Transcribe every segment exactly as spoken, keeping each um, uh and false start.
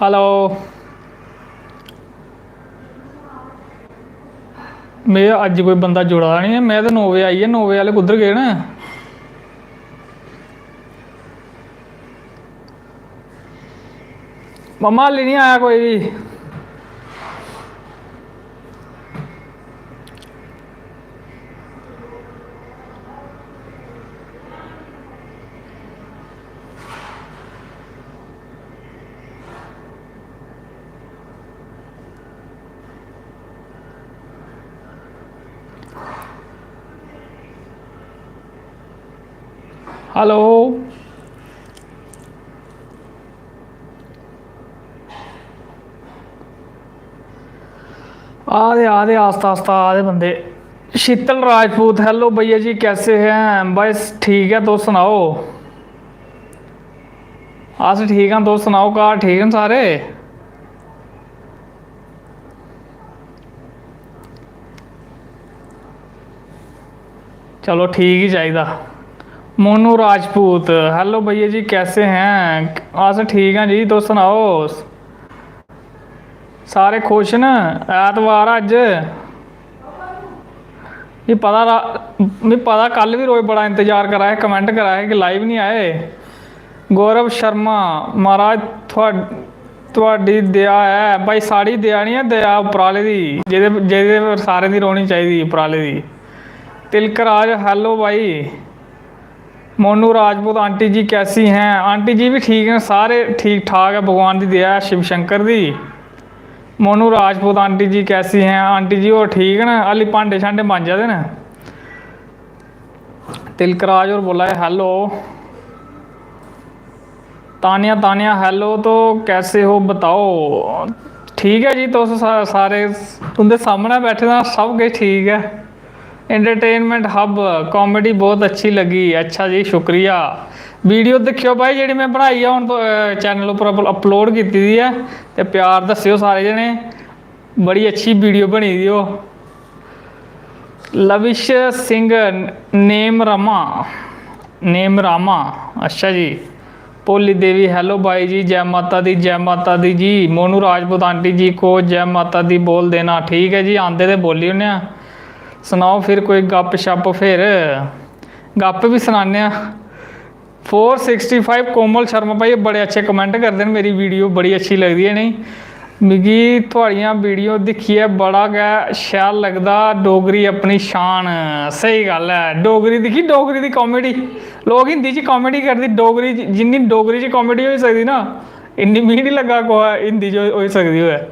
Hello, में अज्ज कोई बंदा जुड़ा दा निं ऐ। में ते नौ बजे आई ऐ, नौ बजे आह्ले कुद्धर गे न? मम्मा, हाल्ली निं आया कोई बी। Hello। आ दे, आ दे, आस्ता आस्ता आ दे बंदे। शीतल राजपूत, hello भैया जी, कैसे हैं? बस ठीक ऐ, तुस सनाओ। अस ठीक आं, तुस सनाओ, घर ठीक न सारे? चलो, ठीक ही चाहिदा। मोनू राजपूत, hello भैया जी, कैसे हैं? अस ठीक आं जी, तुस सनाओ। सारे खुश न? ऐतवार अज्ज। मी पता रा-, मी पता, कल बी रोज बड़ा इंतजार करा दे, comment करा दे कि live निं आए। गौरव शर्मा, महाराज, थुआ-, थुआडी दया ऐ भाई, साढ़ी दया निं ऐ, दया उप्पर आह्ले दी, जेह्दे, जेह्दे पर सारें दी रौह्नी चाहिदी, उप्पर आह्ले दी। तिलक राज, hello भाई। मोनू राजपूत, आंटी जी कैसी हैं? आंटी जी बी ठीक न, सारे ठीक ठाक ऐ, भगवान दी दया ऐ, शिव शंकर दी। मोनू राजपूत, आंटी जी कैसी हैं? आंटी जी होर ठीक न, हाली भांडे शांडे मांजा दे न। तिलकराज होर बोला दे, hello। तानिया, तानिया, hello, तो कैसे हो बताओ? ठीक ऐ जी, तुस सा-, सारे तुं'दे सामनै बैठे दा, सब किश ठीक ऐ। Entertainment Hub comedy बहुत अच्छी लगी। अच्छा जी, शुक्रिया। Video दिक्खेओ भाई, जेह्ड़ी में बनाई ऐ हून, अ, channel उप्पर अप-, upload कीती दी ऐ, ते प्यार दस्सेओ सारे जने। बड़ी अच्छी video बनी दी ओह्। Lavish Singh, name Rama, name Rama, अच्छा जी। भोली देवी, hello भाई जी, जै माता दी, जै माता दी जी। मोनू राजपूत, आंटी जी को जै माता दी बोल देना। ठीक ऐ जी, आंदे ते बोली ओड़ने आं। सनाओ फिर कोई गप शप फिर, गप बी सनाने आं। Four sixty five, Komal Sharma भाई बड़े अच्छे comment करदे न, मेरी video बड़ी अच्छी लगदी ऐ इ'नेंगी। मिगी थुआड़ियां video दिक्खियै बड़ा गै शैल लगदा, डोगरी अपनी शान। स्हेई गल्ल ऐ, डोगरी दिक्खी, डोगरी दी comedy, लोक हिंदी च comedy करदे, डोगरी च, जिन्नी डोगरी च comedy होई सकदी ना, इन्नी मिगी निं लग्गा कुसै हिंदी च होई सकदी होऐ।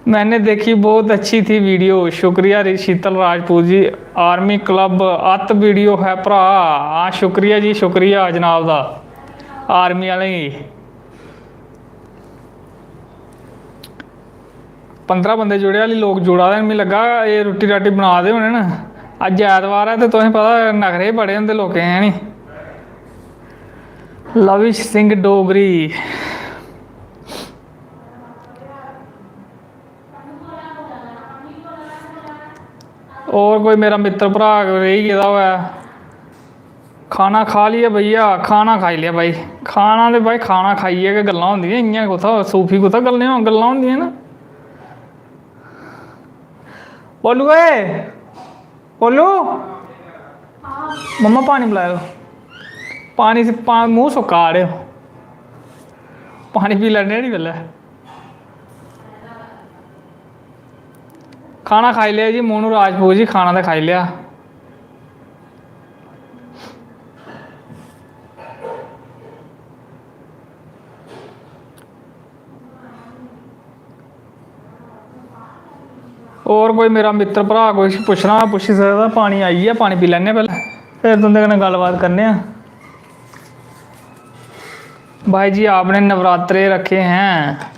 मैंने देखी, बहुत अच्छी थी video। शुक्रिया री-, शीतल राजपूत जी। Army Club अत्त video है भ्रा। हां, शुक्रिया जी, शुक्रिया जनाब दा, army आह्लें गी। पंदरां बंदे जुड़े, हाली लोक जुड़ा दे न, मिगी लग्गा एह् रुट्टी राटी बना दे होने न। अज्ज ऐतवार ऐ ते तुसें पता नखरे बड़े होंदे लोकें, है नी? लविश सिंह डोगरी। और कोई मेरा मित्तर भ्राऽ रेही गेदा होऐ, खाना खा लिया भैया, खाना खाई लिया भाई। खाना ते भाई, खाना खाइयै गै गल्लां होंदियां, इ'यां कुत्थै सूफी कुत्थै गल्लां, गल्लां होंदियां न। बोलू ए, बोलू, मम्मा पानी पिलाओ, पानी से पा-, मुंह सुक्का अड़े, पानी पी लैने नी पैह्लें। खाना खाई लिया जी मोनू राजपूत जी, खाना ते खाई लिया। और कोई मेरा मित्तर भ्राऽ कोई पुच्छना होऐ, पुच्छी सकदा। पानी आई गेआ, पानी पी लैने आं पैह्लें, फिर तुं'दे कन्नै गल्लबात करने आं। भाई जी, आपने नवरात्रे रखे हैं?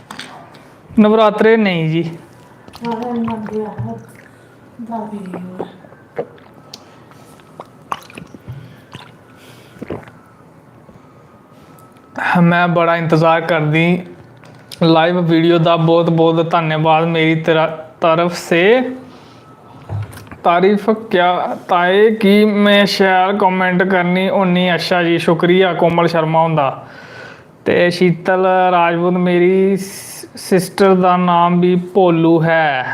नवरात्रे नेईं जी। मैं बड़ा इंतजार करदी live video दा। बहुत बहुत धन्यवाद मेरी तरा-, तरफ से। तारीफ क्या ताए कि मैं शैल comment करनी होन्नी। अच्छा जी, शुक्रिया कोमल शर्मा हुंदा। ते शीतल राजपूत, मेरी सिस्टर दा नाम भी भोलू है।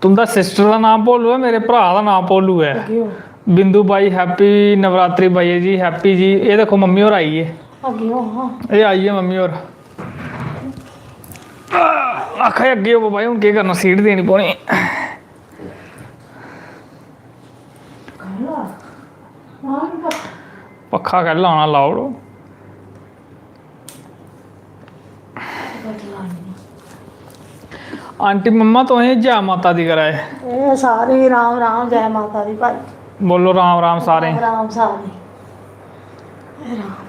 तुं'दा सिस्टर दा नाम भोलू ऐ, मेरे भ्राऽ दा नां भोलू ऐ। बिंदु बाई, हैप्पी नवरात्रि बाई जी, हैप्पी जी। एह् दिक्खो, मम्मी होर आई गे। एह् आई गे मम्मी होर। आखा दे, "अग्गें होवो भाई, हून केह् करना, सीट देनी पौनी।" पक्खा कैह्ल्ला लाना, लाओ। आंटी मम्मा, तुसें जै माता दी करा दे। एह् सारे राम राम, जै माता दी भाई। बोलो राम राम सारें। राम राम सारें।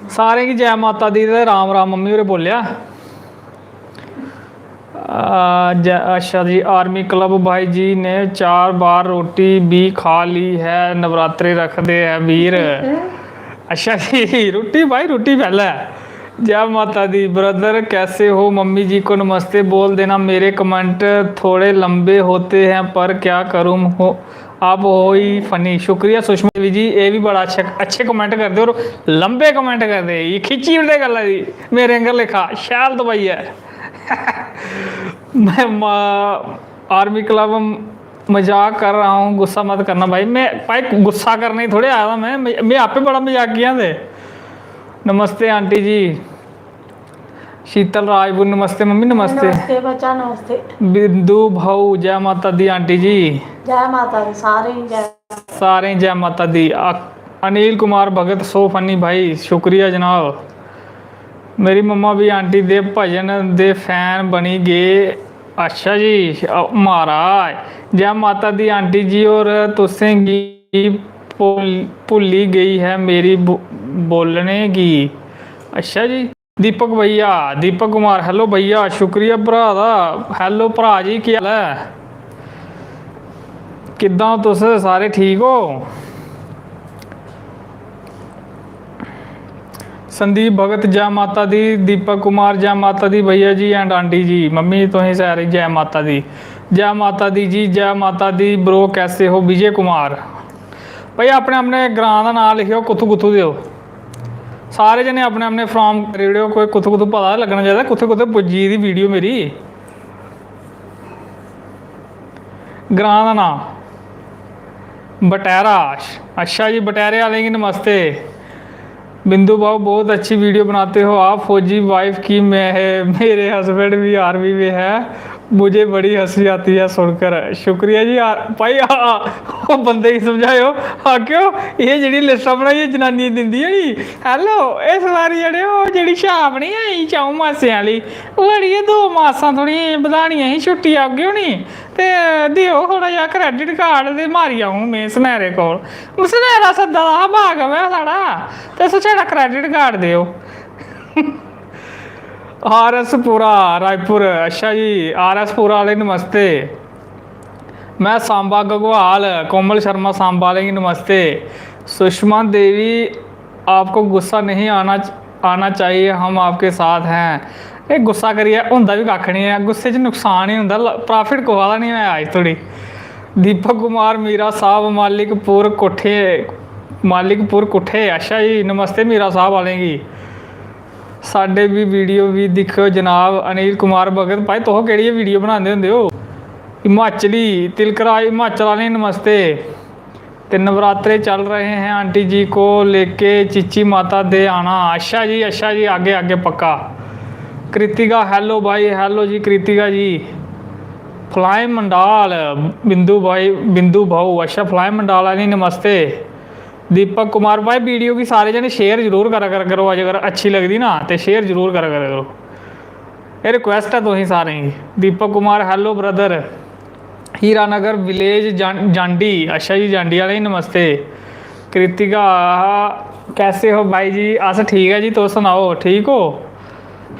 सारें गी जै माता दी ते राम राम। मम्मी होरें बोलेआ। आ, जै, अच्छा जी, आर्मी क्लब भाई जी ने चार बार रोटी भी खा ली है, नवरात्रे रखदे हैं वीर। अच्छा जी, रुट्टी भाई, रुट्टी पैह्लें। जय माता दी ब्रदर, कैसे हो? मम्मी जी को नमस्ते बोल देना। मेरे कमेंट थोड़े लंबे होते हैं, पर क्या करूँ, हो आप हो ही फनी। शुक्रिया सुषमा देवी जी, एह् बी बड़ा अच्छा, अच्छे कमेंट करदे और लंबे कमेंट करदे, एह् खिच्ची ओड़दे गल्ला दी, मेरे आंगर लेखा शैल दबाइयै। मैं मा-, आर्मी क्लब, मजाक कर रहा हूँ, गुस्सा मत करना भाई। मैं भाई गुस्सा करने गी थोड़े आया था, मैं, मैं, मैं आपे बड़ा मजाकिया थे। नमस्ते आंटी जी। शीतल राजपूत, नमस्ते मम्मी, नमस्ते। नमस्ते बच्चा, नमस्ते। बिंदु भाऊ, जय माता दी आंटी जी। जय माता दी, सारें गी जय। सारें गी जय माता दी। अ-, अनिल कुमार भगत, सो फनी भाई, शुक्रिया जनाब। मेरी मम्मा भी आंटी दे भजन दे फैन बनी गे। अच्छा जी, अ, महाराज, जय माता दी आंटी जी, और तुसें गी भुल-, भुल्ली गई है मेरी बो-, बोलने गी। अच्छा जी। दीपक भैया, दीपक कुमार, hello भैया, शुक्रिया भ्राऽ दा। Hello भ्राऽ जी, केह् हाल ऐ? किद्दां ओ तुस? सारे ठीक ओ? संदीप भगत, जै माता दी। दीपक कुमार, जै माता दी भैया जी and आंटी जी। मम्मी, तुसें सारें जै माता दी। जै माता दी जी, जै माता दी bro, कैसे हो? विजय कुमार, भाई, अपने अपने ग्रांऽ दा नांऽ लिखेओ, कुत्थूं कुत्थूं दे ओ। सारे जने अपने अपने from करी ओड़ेओ, कोई कुत्थूं कुत्थूं पता लग्गना चाहिदा, कुत्थें कुत्थें पुज्जी दी video मेरी। ग्रांऽ दा नांऽ बटैरा। अच्छा जी, बटैरे आह्लें गी नमस्ते। बिंदु भाऊ, बहुत अच्छी video बनाते हो आप। फौजी wife की मैं है, मेरे husband भी army में है। मुझे बड़ी हंसी आती है सुनकर। शुक्रिया जी। आ, भाई, आ, आ, ओह् बंदे गी समझाएओ, आखेओ, एह् जेह्ड़ी लिस्टां बनाइयै जनानियां दिंदियां नी, "Hello, इस बारी जेह्ड़े ओह् जेह्ड़ी छाप निं आई च'ऊं मासें आह्ली, ओह् अड़िये दो मासां थोह्ड़ियां बधानियां ही, छुट्टी औगे नी, ते देओ थोह्ड़ा जेहा credit card ते मारी आऊं में सनैरे कोल।" सनैरा सद्दा दा हा, बाकफ ऐ साढ़ा, ते उस छड़ा credit card देओ। आर एस पुरा रायपुर, अच्छा जी, आर एस पुरा आह्ले नमस्ते। मैं सांबा घगवाल, कोमल शर्मा सांबा आह्लें गी नमस्ते। सुषमा देवी, आपको गुस्सा नहीं आना, आना चाहिए, हम आपके साथ हैं। एह् गुस्सा करियै होंदा बी कक्ख निं ऐ, गुस्से च नुकसान ही होंदा, ल-, profit कुसै दा निं होआ अज्ज धोड़ी। दीपक कुमार मीरा साहब, मालिकपुर कोठे, मालिकपुर कुठे, अच्छा जी, नमस्ते मीरा साहब आह्लें गी। साढ़े बी video बी दिक्खेओ जनाब। अनिल कुमार भगत, भाई, तुस केह्ड़ी video बनांदे होंदे ओ? हिमाचली, तिलकराज हिमाचल आह्लें गी नमस्ते। ते नवरात्रे चल रहे हैं, आंटी जी को लेके चिची माता दे आना। अच्छा जी, अच्छा जी, आगे, आगे पक्का। कृतिका, hello भाई, hello जी कृतिका जी। फलाएं मंडाल, बिंदु भाई, बिंदु भाऊ, अच्छा, फलाएं मंडाल आह्लें गी नमस्ते। दीपक कुमार भाई, video गी सारे जने share जरूर करा, करा करो, अगर अच्छी लगदी ना ते share जरूर करा, करा करो। एह् request ऐ तुसें सारें गी। Deepak Kumar, hello brother। Hiranagar village जां-, जांडी, अच्छा जी, जांडी आह्ले गी नमस्ते। कृतिका, कैसे हो भाई जी? अस ठीक ऐ जी, तुस सनाओ, ठीक ओ?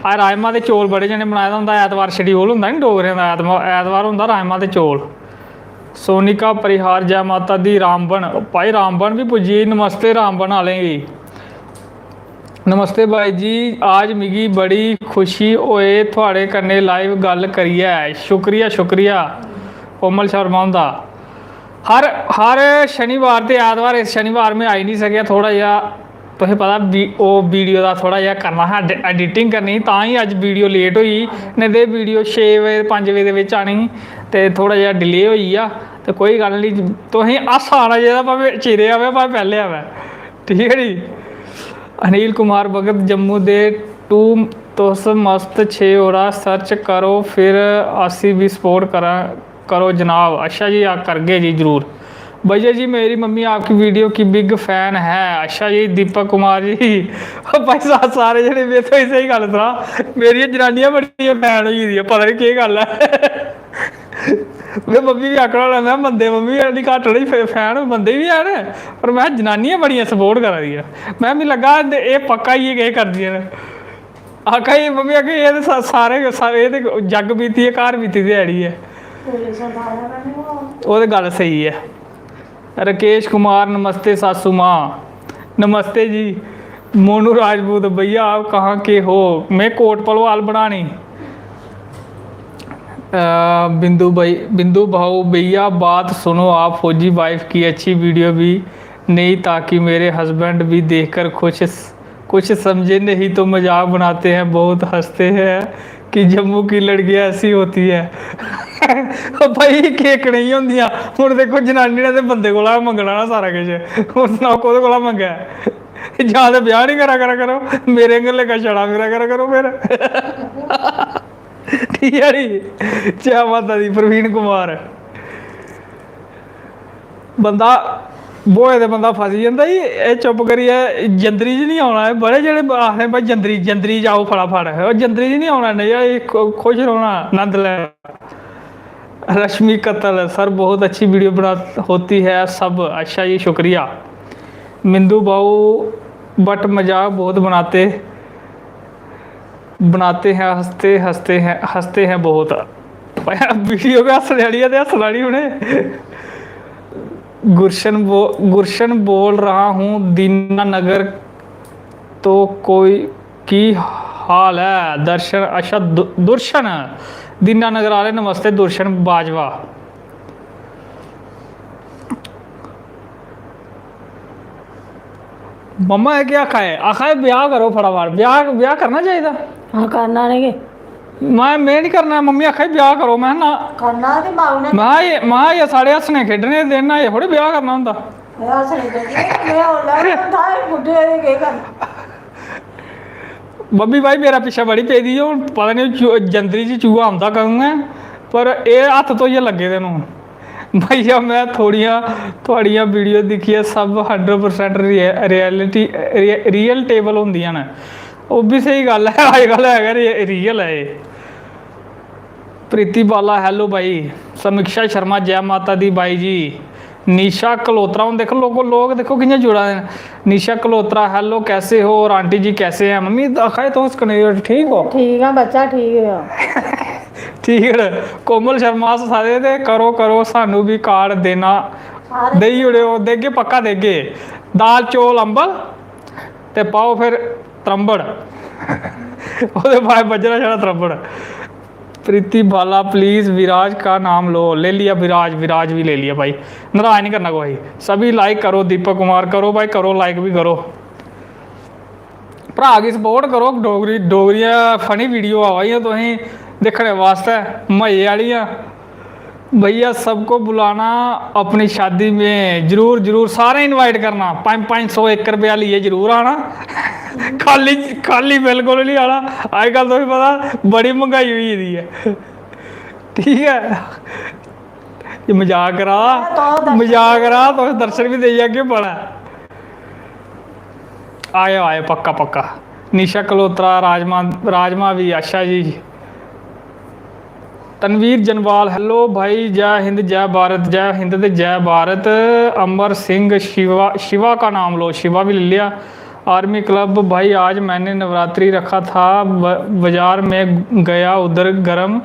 अज्ज राजमा ते चौल बड़े जने बनाए दा होंदा, ऐतवार schedule होंदा नी डोगरें दा, ऐतवार, ऐतवार होंदा राजमा ते चौल। सोनिका परिहार, जै माता दी। रामबन, भाई रामबन बी पुज्जी, नमस्ते रामबन आह्लें गी। नमस्ते भाई जी, आज मिगी बड़ी खुशी होए थुआढ़े कन्नै live गल्ल करियै। शुक्रिया, शुक्रिया कोमल शर्मा हुंदा। हर, हर शनिवार ते ऐतवार, इस शनिवार में आई नहीं सकेआ, थोह्ड़ा जेहा तुसें पता, ओह् वीडियो दा थोह्ड़ा जेहा करना हा, एडिटिंग करनी ही, तां ही अज्ज वीडियो लेट होई। नेईं ते वीडियो छे बजे, पंज बजे दे बिच आनी ही, ते थोह्ड़ा जेहा डिले होई गेआ। ते कोई गल्ल निं, तुसें हास्सा आना चाहिदा, भामें चिरे आवै, भामें पैह्लें आवै। ठीक ऐ नी? अनिल कुमार भगत, जम्मू दे टू, तुस मस्त छे ओड़ा सर्च करो, फिर असी भी सपोर्ट करा करो जनाब। अच्छा जी, आ करगे जी जरूर। भैया जी, मेरी मम्मी आपकी वीडियो की बिग फैन है। अच्छा जी, दीपक कुमार जी। भाई साहब, सारे जेह्ड़े, में तुसें स्हेई गल्ल सनां, मेरियां जनानियां बड़ियां फैन होई गेदियां, पता निं केह् गल्ल ऐ। में मम्मी बी आखना होना, में बंदे, मम्मी बी निं घट्ट निं फै-, फैन, बंदे बी हैन, पर में जनानियां बड़ियां सपोर्ट करा दियां। में, मिगी लग्गा एह् पक्का इ'यै किश करदियां न। आखा दी मम्मी, आखा दी, "एह् ते सा-, सारे, सा-, एह् ते जग बीती ऐ, घर बीती ते है नी ऐ।" ओह् ते गल्ल स्हेई ऐ। राकेश कुमार, नमस्ते सासू मां। नमस्ते जी। मोनू राजपूत, भैया आप कहाँ के हो? मैं कोट भलवाल बनानी। अ, बिंदु भाई, बिंदु भाऊ, भैया बात सुनो, आप फौजी वाइफ की अच्छी वीडियो भी नहीं, ताकि मेरे हस्बैंड भी देखकर खुश, कुछ समझे नहीं तो मजाक बनाते हैं, बहुत हंसते हैं कि जम्मू की लड़कियां ऐसी होती है। ओह् भाई, केह् कनेही होंदियां। हुन देखो, जनानी ने ते बंदे कोला गै मंगना ना सारा किश। हुन सनाओ, कोह्दे कोला मंगै? जां ते ब्याह् निं करा, करा करो, मेरे आंगर लेखा छड़ा फिरा करा करो फिर। ठीक ऐ नी? जै माता दी, प्रवीण कुमार। बंदा ब्होए ते बंदा फसी जंदा जी। एह् चुप्प करियै जंदरी च निं औना। एह् बड़े जेह्ड़े आखदे, "भाई, जंदरी, जंदरी च आओ फटाफट।" ओह् जंदरी च निं औना नेईं, एह् खु-, खुश रौह्ना, नंद लैना। रश्मि कत्तल, "सर, बहुत अच्छी वीडियो बना, होती है सब।" अच्छा जी, शुक्रिया। मिंदू बाऊ, "बट मजाक बहुत बनाते।" बनाते हैं, हंसते, हंसते हैं, हंसते हैं बहुत। वीडियो पे हंसने वाली है, ते हंसना नहीं उ'नें। गुरशन बो-, गुरशन बोल रहा हूँ, दीना नगर तो कोई, की हाल है? दर्शन, अच्छा, दु-, दुर्शन, दीना नगर आह्ले, नमस्ते, दुर्शन बाजवा। मम्मा, एह् केह् आखा दे? आखा दे, "ब्याह करो फटाफट।" ब्याह, ब्याह करना चाहिदा? हां, करना ने के। मैं, "में नहीं करना।" मम्मी आखा दी, "ब्याह करो।" मैं, "ना।" करना ते माऊ ने। मैं, "एह्, मैं, एह् साढ़े हस्सने खेढने दे दिन न, एह् थोड़ी ब्याह करना होंदा।" एह् हस्सने खेढने, में ओल्लै बी होंदा हा, एह् बुड्ढे होए दे केह् करना? मम्मी भाई मेरा पिच्छे बड़ी पेदी ऐ, हून पता नहीं चू-, जंदरी च चूहा आंदा कदूं ऐ, पर एह् हत्थ धोइयै लग्गे दे न हून। भैया, मैं थोड़ियां, थुआड़ियां वीडियो दिक्खियै सब हंड्रेड परसेंट रिय-, रियलिटी, रिय-, रियल टेबल होंदियां न। ओह् बी स्हेई गल्ल ऐ, अजकल है गै रि-, रियल ऐ एह्। प्रीति बाला, hello भाई। समीक्षा शर्मा, जय माता दी बाई जी। निशा कलोत्रा, हून देखो लोगो, लोग देखो कि'यां जुड़ा दे न। निशा कलोत्रा, "हेलो, कैसे हो? और आंटी जी कैसे हैं?" मम्मी आखा दे, "तुस कनेह् ओ, ठीक हो?" ठीक आ बच्चा, ठीक आ। ठीक न। कोमल शर्मा, "अस सारे ते करो, करो, सानू भी कार्ड देना।" सारे देई ओड़ेओ, देगे, पक्का देगे। दाल, चौल, अम्बल ते पाओ फिर त्रंबड़। ओह्दे बाद बज्झना छड़ा त्रंबड़। प्रीति बाला, please विराज का नाम लो। ले लिया विराज, विराज भी ले लिया भाई। नाराज नहीं करना कोई। सभी like करो, दीपक कुमार करो भाई, करो like भी करो। भ्राऽ गी support करो, डोगरी, डोगरी funny video आवा दियां तुसें दिक्खने बास्तै, मजे आह्लियां। भैया, सबको बुलाना अपनी शादी में, जरूर, जरूर, सारें invite करना। पंज पंज सौ, इक रपेआ लेइयै जरूर आना। खाली, खाली बिल्कुल निं आना। अजकल तुसें पता, बड़ी मंगाई होई गेदी ऐ। ठीक ऐ, एह् मजाक करा दा, मजाक करा दा, तुस दर्शन बी देई जागे, बड़ा। आयो, आयो, पक्का, पक्का। निशा कलोत्रा, राजमा, राजमा भी, अच्छा जी। तनवीर जनवाल, hello भाई, जय हिंद, जय भारत, जय हिंद ते जय भारत। अमर सिंह, शिवा, शिवा का नाम लो, शिवा भी ले लिया। आर्मी क्लब, भाई, आज मैंने नवरात्रि रखा था, ब-, बाजार में गया, उधर गरम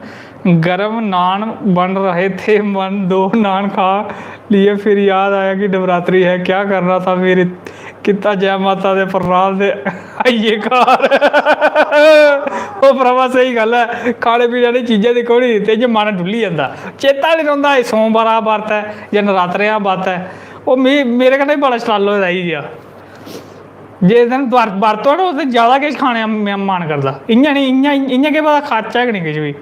गरम नान बन रहे थे, मन दो नान खा लिए, फिर याद आया कि नवरात्रि है, क्या करना था फिर? कीता जै माता दे प्रणाम ते आई गे घर। ओह् भ्रावा, स्हेई गल्ल ऐ, खाने पीने आह्ली चीजां दिक्खो नी ते इ'यां मन डुल्ली जंदा, चेता निं रौंह्दा एह् सोमबारा दा बर्त ऐ जां नरातरें दा बर्त ऐ। ओह् मी, मेरे कन्नै बड़ा शटाल होए दा एह् जेहा। जिस दिन बर्त बर्त होऐ ना, उस दिन ज्यादा किश खाने दा म-, मन करदा। इ'यां निं, इ'यां, इ'यां केह् पता खाचै गै निं किश बी।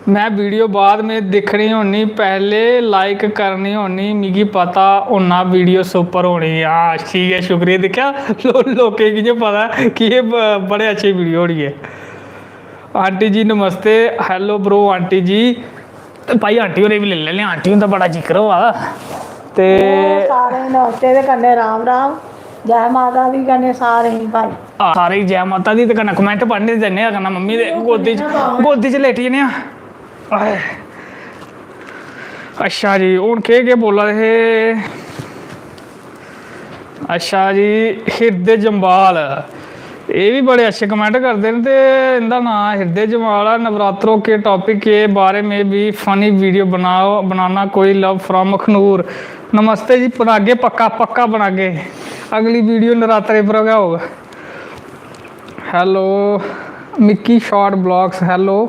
मैं वीडियो बाद में दिक्खनी होनी, पैह्ले like करनी होनी, मिगी पता होना वीडियो super होनी। हां, ठीक ऐ, शुक्रिया। दिक्खेआ, लो-, लोकें गी कि'यां पता कि एह् ब-, बड़े अच्छी वीडियो होनी ऐ। आंटी जी नमस्ते। Hello bro आंटी जी। ते भाई आंटी होरें बी लेई लैने, आंटी हुंदा बड़ा जिक्र होआ दा। ते ओह् सारें गी नमस्ते ते कन्नै राम राम, जै माता दी कन्नै सारें गी भाई। हां, सारें गी जै माता दी। ते कन्नै comment पढ़ने जन्ने आं, कन्नै मम्मी दे गोदी च, गोदी च लेटी जन्ने आं। आए। अच्छा जी, हून केह् केह् बोला दे हे? अच्छा जी, हिरदे जम्बाल, एह् बी बड़े अच्छे comment करदे न। ते इं'दा नांऽ हिरदे जम्बाल ऐ। नवरात्रों के topic के बारे में भी funny video बनाओ, बनाना कोई। Love from Akhnoor. नमस्ते जी, बनागे पक्का, पक्का बनागे। अगली वीडियो नवरात्रे पर गै होग। Hello मिक्की short vlogs। Hello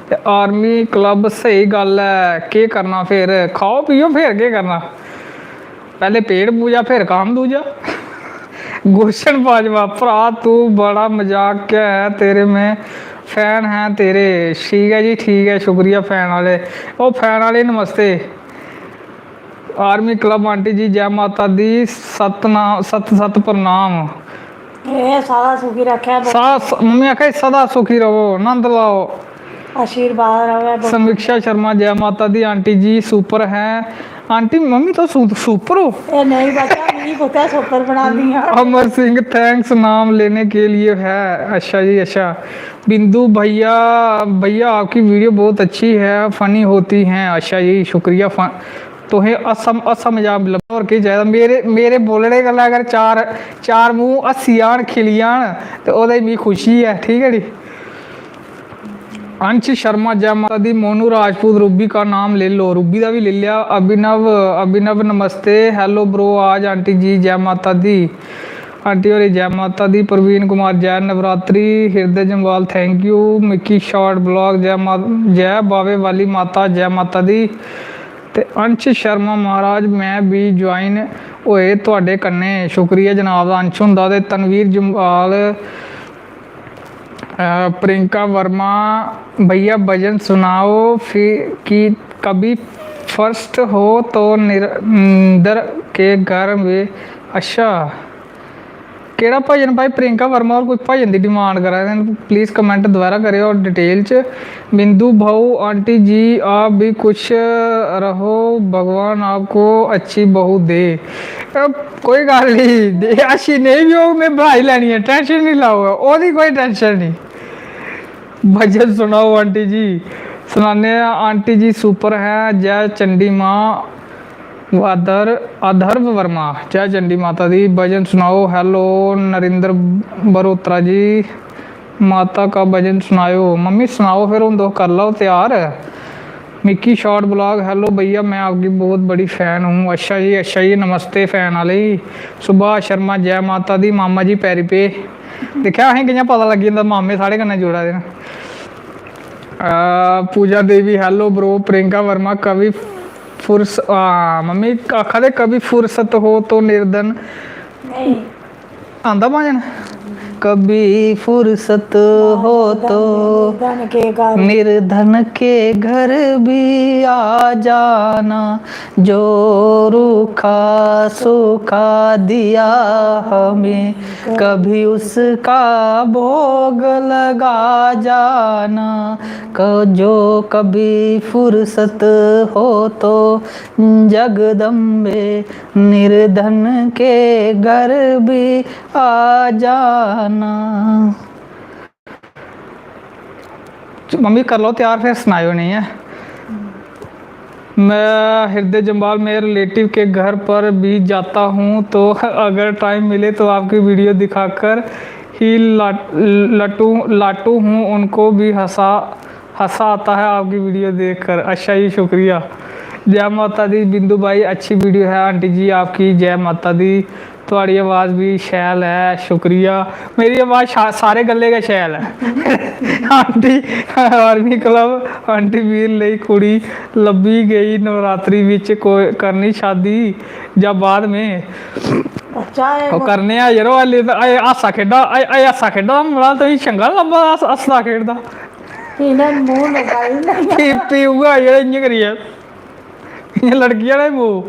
ते आर्मी क्लब, स्हेई गल्ल ऐ, केह् करना फिर, खाओ पियो, फिर केह् करना, पैह्ले पेट पूजा, फिर कम्म दूजा। गुलशन बाजवा, भ्राऽ तू बड़ा मजाक ऐ, तेरे में fan हैं तेरे। ठीक ऐ जी, ठीक ऐ, शुक्रिया fan आह्ले। ओ fan आह्ले, नमस्ते। आर्मी क्लब आंटी जी, जै माता दी, सतनाम, सत सत प्रणाम। एह् सदा सुखी रक्खै। सा-, स-, मम्मी आखा दी, "सदा सुखी रवो, आनंद लाओ।" आशीर्वाद रवै। समीक्षा शर्मा, जै माता दी आंटी जी, super हैं। आंटी, मम्मी, तुस सु-, super हो? एह् नेईं बच्चा, मिगी कुत्थै super बनांदियां। अमर सिंह, thanks नाम लेने के लिए है। अच्छा जी, अच्छा। बिंदु भैया, भैया, आपकी वीडियो बहुत अच्छी है, funny होती हैं। अच्छा जी, शुक्रिया। फन-, तुसें हास्सा, हास्सा मजाक लब्भा, होर केह् चाहिदा? मेरे, मेरे बोलने गल्ला अगर चार, चार मूंह हस्सी जान, खिली जान, ते ओह्दे च मिगी खुशी ऐ, ठीक ऐ नी? अंश शर्मा, जै माता दी। मोनू राजपूत, रूबी का नाम ले लो, रूबी दा भी ले लिया। अभिनव, अभिनव नमस्ते, hello bro, आज आंटी जी, जै माता दी। आंटी होरें जै माता दी। प्रवीण कुमार, जै नवरात्रि। हिरदे Jamwal, thank you। Mikki short vlog, जै मा-, जै बावे वाली माता, जै माता दी। ते अंश शर्मा, महाराज, मैं भी join होए तुहाडे कन्नै। शुक्रिया जनाब दा, अंश हुंदा। ते तनवीर जम्वाल, अ, प्रियंका वर्मा, भैया भजन सुनाओ फिर कि कभी first हो तो निर-, निंदर के घर में। अच्छा, केह्ड़ा भजन भाई? प्रियंका वर्मा होर कोई भजन दी demand करा दे न, please comment दोबारा करेओ detail च। बिंदु भाऊ, आंटी जी आप भी खुश रहो, भगवान आपको अच्छी बहू दे। अ, कोई गल्ल निं, अच्छी नेईं बी होग, में बनाई लैनी ऐ, tension निं लैओ, ओह्दी कोई tension निं। भजन सुनाओ आंटी जी। सनाने आं, आंटी जी super हैं। जय चंडी माँ। अधर-, अधर्व वर्मा, जय चंडी माता दी। भजन सुनाओ। Hello नरेंद्र बरोत्रा जी, माता का भजन सुनाओ। मम्मी, सनाओ फिर, हून तुस करी लैओ त्यार। मिक्की short vlog, hello भैया, मैं आपकी बहुत बड़ी fan हूँ। अच्छा जी, अच्छा जी, नमस्ते fan आह्ले जी। सुभाष शर्मा, जै माता दी। मामा जी पैरी पे। दिक्खेआ, असें कि'यां पता लग्गी जंदा, मामे साढ़े कन्नै जुड़ा दे न। आ, पूजा देवी, hello bro। प्रियंका वर्मा, कभी फुर्स-, आ, मम्मी आखा दे, कभी फुर्सत हो तो निर्धन। नेईं। आंदा भजन? कभी फुर्सत हो तो निर्धन के घर, निर्धन के घर भी आ जाना, जो रूखा सूखा दिया हमें, कभी उसका भोग लगा जाना। क-, जो कभी फुर्सत हो तो जगदम्बे, निर्धन के घर भी आ जाना। मम्मी, कर लो त्यार, फिर सनायो नहीं है। मैं हृदय जम्वाल, मैं relative के घर पर भी जाता हूँ, तो अगर time मिले तो आपकी वीडियो दिखाकर ही लाट-, लटू, लाटू हूँ, उनको भी हंसा, हंसा आता है आपकी वीडियो देखकर। अच्छा जी, शुक्रिया। जय माता दी बिंदु भाई, अच्छी वीडियो है आंटी जी आपकी। जय माता दी। थुआड़ी आवाज बी शैल ऐ, शुक्रिया। मेरी आवाज शा-, सारे गल्ले गै शैल ऐ। आंटी, आर्मी क्लब, आंटी वीर लेई कुड़ी लब्भी गेई नवरात्रि बिच, कोई करनी शादी जां बाद में? अच्छा है। ओह् करने आ यरो, हल्ली ते अजें हासा खेढा, अजें, अजें हासा खेढा दा मुड़ा तुसें चंगा निं लब्भा दा हस-, हसदा खेढदा। इन्हें मुंह लगाई नहीं। फ्ही, फ्ही उ'ऐ जेह्ड़ा इ'यां करियै, इ'यां लड़कियां ने मूंह।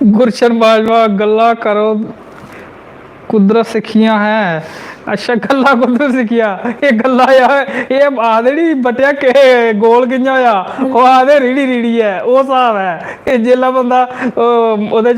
गुरशन बाजवा, गल्लां करो, कुद्धर सिक्खियां हैं? अच्छा, गल्लां कुद्धर सिक्खियां? एह् गल्लां यार, एह् आखदे नी बट्टेआ के गोल कि'यां होआ, ओह् आखदे रीढ़ी रीढ़ी ऐ, ओह् स्हाब ऐ। एह् जेल्लै बंदा, ओह्, ओह्दे च,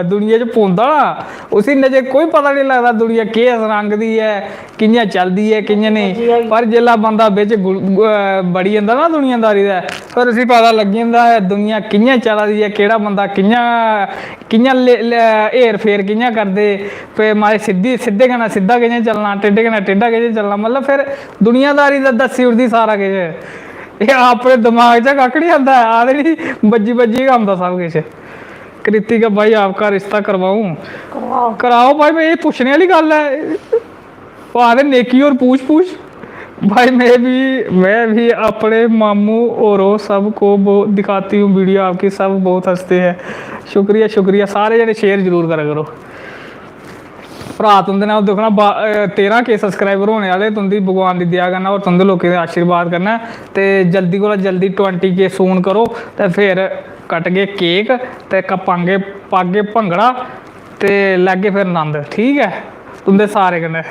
दुनिया च पौंदा ना, उसी इन्ने चिर कोई पता निं लगदा दुनिया केह् रंग दी ऐ, कि'यां चलदी ऐ, कि'यां नेईं। पर जेल्लै बंदा बिच गुल-, अ, बड़ी जंदा ना दुनियादारी दे, फिर उसी पता लग्गी जंदा ऐ दुनिया कि'यां चला दी ऐ, केह्ड़ा बंदा कि'यां, कि'यां ले-, ले-, हेर फेर कि'यां करदे, पे माए सिद्धी, सिद्धे कन्नै सिद्धा कि'यां चलना, टेढ़े कन्नै टेढ़ा कि'यां चलना, मतलब फिर दुनियादारी दा दस्सी ओड़दी सारा किश। एह् अपने दमाग च कक्ख निं आंदा ऐ, आखदे नी बज्जी बज्जी गै आंदा सब किश। कृतिका भाई, आपका रिश्ता करवाऊं? कराओ। कराओ भाई, भाई, एह् पुच्छने आह्ली गल्ल ऐ। ओह् आखदे नेकी और पूछ पूछ। भाई, मैं भी, मैं भी अपने मामू और वो सब को बो-, दिखाती हूँ वीडियो आपकी, सब बहुत हंसते हैं। शुक्रिया, शुक्रिया। सारे जने शेयर जरूर करा करो। भ्राऽ, तुं'दे नै ओह् दिक्खो ना, बा-, अ, तेरां के सब्सक्राइबर होने आह्ले तुं'दी भगवान दी दया कन्नै और तुं'दे लोकें दे आशीर्वाद कन्नै। ते जल्दी कोला जल्दी ट्वेंटी के सून करो, ते फिर कटगे केक, ते क-, पांगे, पागे भंगड़ा, ते लैगे फिर नंद, ठीक ऐ, तुं'दे सारे कन्नै।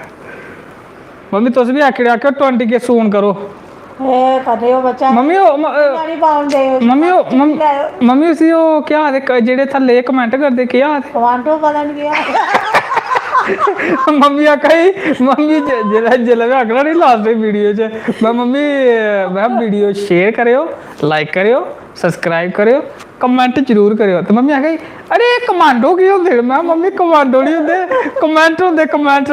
मम्मी, तुस बी आखी ओड़ेआ, आखेओ ट्वेंटी के सून करो। ए, कदेओ बच्चा। मम्मी, ओह्, म-, अ, गाड़ी पाउन दे। मम्मी, ओह्, मम-, मम्मी, उसी ओह् केह् आखदे, क-, जेह्ड़े थल्ले कमेंट करदे, केह् आखदे? कमांडो पता नहीं क्या। मम्मी आखा दी, मम्मी जे-, जेल्लै, जेल्लै में आखना नी लास्ट टाइम वीडियो च, में, "मम्मी, में वीडियो शेयर करेओ, लाइक करेओ, सब्सक्राइब करेओ, कमेंट जरूर करेओ।" ते मम्मी आखा दी, "अरे, एह् कमांडो की होंदे न?" में, "मम्मी, कमांडो नहीं होंदे, कमेंट होंदे, कमेंट।"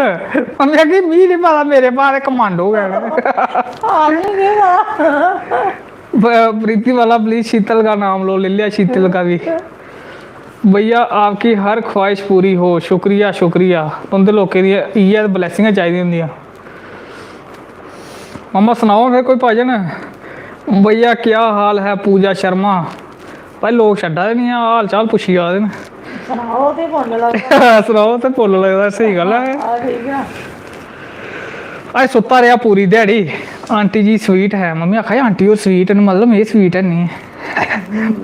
मम्मी आखा दी, "मिगी नहीं पता, मेरे भाऽ दे कमांडो गै न।" आने के बाद। ब-, प्रीति वाला, प्लीज शीतल का नाम लो, ले लिया शीतल का भी। भैया, आपकी हर ख्वाहिश पूरी हो। शुक्रिया, शुक्रिया। तुं'दे लोकें दी इ'यै ब्लैसिंगां चाहिदियां होंदियां। मम्मा, सनाओ फिर कोई भजन। भैया, क्या हाल है पूजा शर्मा? भाई, लोक छड्डा दे निं ऐ, हाल चाल पुच्छी जा दे न। सनाओ ते बोलन लगदा। सनाओ ते बोलन लगदा, स्हेई गल्ल ऐ। हां, ठीक ऐ। अज्ज सुत्ता रेहा पूरी ध्याड़ी। आंटी जी स्वीट है। मम्मी आखा दी, "आंटी होर स्वीट न, मतलब में स्वीट है नहीं।"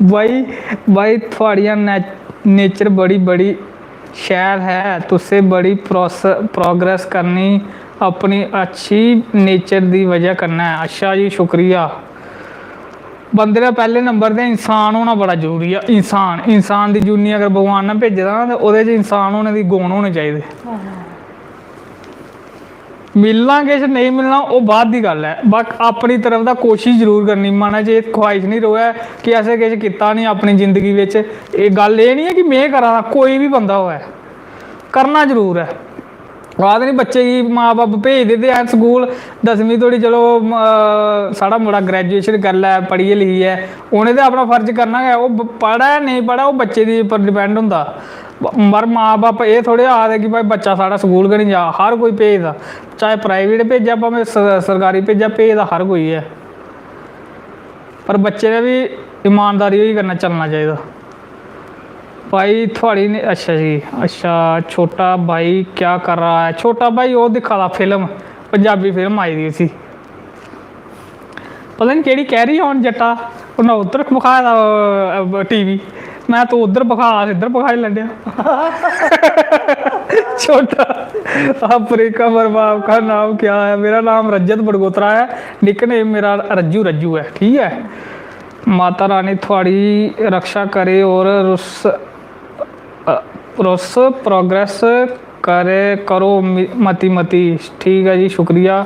भाई, भाई, थुआड़ियां ने-, नेचर बड़ी, बड़ी शैल है। तुसें बड़ी प्रोस-, प्रोग्रेस करनी अपनी अच्छी नेचर दी वजह कन्नै। अच्छा जी, शुक्रिया। बंदे दा पैह्ले नंबर ते इंसान होना बड़ा जरूरी ऐ। इंसान, इंसान दी जूनी अगर भगवान ने भेजे दा ना, ते ओह्दे च इंसान होने दी गुण होने चाहिदे। मिलना किश, नेईं मिलना, ओह् बाद दी गल्ल ऐ। बस अपनी तरफ दा कोशिश जरूर करनी, मनै च एह् ख्वाहिश निं र'वै कि असें किश कीता निं अपनी जिंदगी बिच। एह् गल्ल एह् निं ऐ कि में करा दा, कोई बी बंदा होऐ, करना जरूर ऐ। आखदे निं, बच्चे गी मां बब्ब भेजदे ते हैन स्कूल, दसमीं धोड़ी, चलो, म-, साढ़ा मुड़ा ग्रैजुएशन करी लै, पढ़ियै लिखियै, उ'नें ते अपना फर्ज करना गै। ओह् ब-, पढ़ै नेईं पढ़ै, ओह् बच्चे दे उप्पर डिपैंड होंदा। ब-, पर मां बब्ब एह् थोड़े आखदे कि भाई, बच्चा साढ़ा स्कूल गै निं जा, हर कोई भेजदा, चाहे प्राइवेट भेजै, भामें स-, सरकारी भेजै, भेजदा हर कोई ऐ। पर बच्चे ने बी ईमानदारी होई कन्नै चलना चाहिदा। भाई, थुआढ़ी ने-, अच्छा जी, अच्छा, छोटा भाई क्या कर रहा है? छोटा भाई ओह् दिक्खा दा फिल्म, पंजाबी फिल्म आई दी उसी, पता निं केह्ड़ी, कैरी ऑन जट्टा, उन्नै उद्धर बखाए दा, अ, टीवी। मैं, "तू उद्धर बखा, अस इद्धर बखाई लैंदे आं।" छोटा, अफ्रीका, "मेरे बाप का नाम क्या है?" "मेरा नाम रजत बड़गोत्रा है, निकनेम मेरा रज्जू, रज्जू है।" ठीक ऐ, माता रानी थुआड़ी रक्षा करे और रुस, अ, रुस प्रोग्रेस करे करो मि-, मती मती। ठीक ऐ जी, शुक्रिया।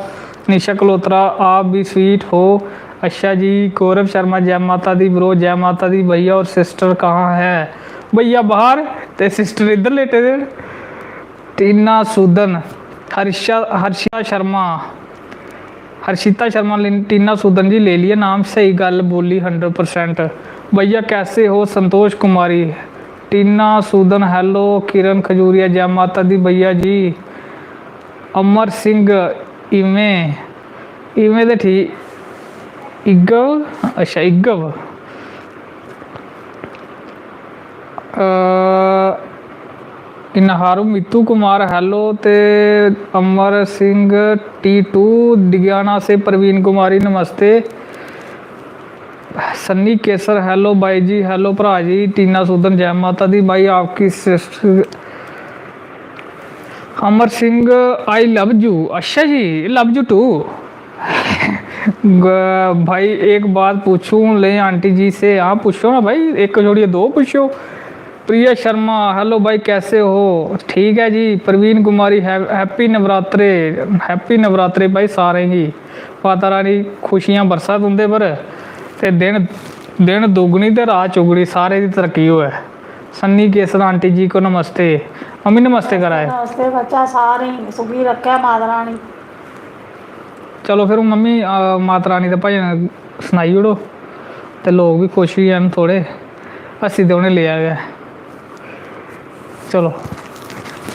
निशा कलोत्रा, आप भी स्वीट हो। अच्छा जी, गौरव शर्मा, जय माता दी ब्रो, जय माता दी। भैया और सिस्टर कहाँ है? भैया बाहर ते सिस्टर इधर लेटे दे न। टीना सूदन, हर्षा, हर्षिता शर्मा, हर्षिता शर्मा, लिन-, टीना सूदन जी, ले लिया नाम, सही गल्ल बोली, हंड्रेड परसेंट। भैया कैसे हो? संतोष कुमारी, टीना सूदन, hello। किरण खजूरिया, जै माता दी भैया जी। अमर सिंह, इवें, इवें ते ठीक, इग्गव, अच्छा, इग्गव। अ, इन्ना हारू, मित्तू कुमार, hello। ते अमर सिंह टी टू, डिगियाना से प्रवीण कुमारी, नमस्ते। सन्नी केसर, hello बाई जी, hello भ्रा जी। टीना सूदन, जै माता दी बाई, आपकी sister. Amar Singh, I love you। अच्छा जी, love you too। ग-, भाई, एक बात पूछूं ले आंटी जी से? हाँ, पूछो ना भाई, एक छोड़िए दो पूछो। प्रिया शर्मा, hello भाई, कैसे हो? ठीक है जी। प्रवीण कुमारी, है-, happy नवरात्रे, happy नवरात्रे भाई सारें गी। माता रानी खुशियां बरसा तुंदे पर, ते दिन, दिन दुगनी ते रात चुगनी, सारे दी तरक्की होऐ। सन्नी केसर आंटी जी को नमस्ते। मम्मी, नमस्ते कराए। नमस्ते बच्चा, सारें गी सुखी रक्खे माता रानी। चलो फिर मम्मी, अ, माता रानी दे भजन सनाई ओड़ो, ते लोग बी खुश होई जान थोड़े, हस्सी ते उ'नें लेआ गै। चलो,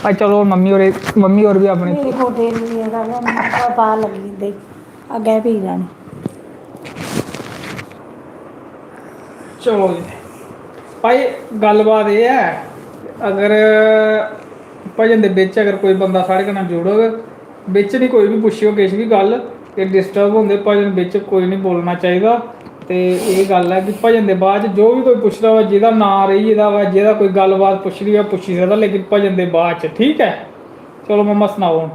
भाई, चलो, मम्मी होर, मम्मी होर बी अपनी मेरे गोडे निं, एह्दा गै, मिगी पता लग्गी जंदे, अग्गें पी लैनी। चलो जी, भाई, गल्लबात एह् ऐ, अगर भजन दे बिच अगर कोई बंदा साढ़े कन्नै जुड़ग, बिच निं कोई बी पुच्छेओ किश बी गल्ल, एह् डिस्टर्ब होंदे भजन, बिच कोई निं बोलना चाहिदा। ते एह् गल्ल ऐ कि भजन दे बाद च जो बी कोई पुछदा होऐ, जेह्दा नांऽ रेही गेदा होऐ, जेह्दा कोई गल्लबात पुच्छनी होऐ, पुच्छी सकदा, लेकिन भजन दे बाद च, ठीक ऐ? चलो मम्मा, सनाओ हून।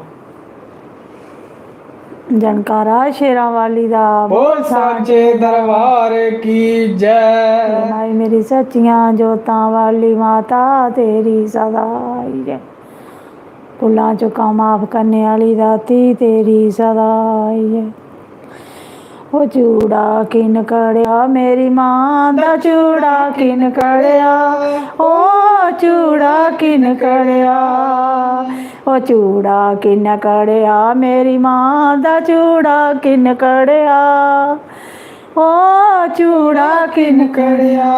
जनकारा शेरां वाली दा, बोल सांचे दरबार की जय। माई मेरी सच्चियां जोतां वाली माता, तेरी सदा आई जय। भुल्लां चुक्कां माफ करने आह्ली दाती, तेरी सदा आई जय। ओ चूड़ा किन कड़ेआ, मेरी मां दा चूड़ा किन कड़ेआ, ओ चूड़ा किन कड़ेआ, ओ चूड़ा किन कड़ेआ, मेरी मां दा चूड़ा किन कड़ेआ, ओ चूड़ा किन कड़ेआ।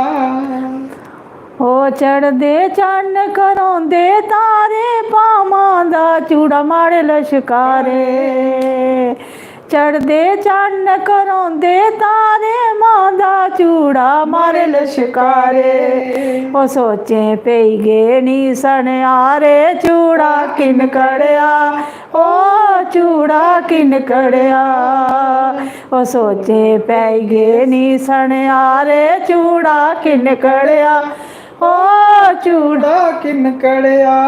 ओ चढ़दे चन्न, घरोंदे तारे, पामां दा चूड़ा माड़े लश्कारे। चढ़दे चन्न, घरोंदे तारे, मां दा चूड़ा माड़े लश्कारे। ओ सोचें पेई गे नी सनेहारे, चूड़ा किन कड़ेआ, ओ चूड़ा किन कड़ेआ। ओ सोचें पेई गे नी सनेहारे, चूड़ा किन कड़ेआ, ओ चूड़ा किन कड़ेआ।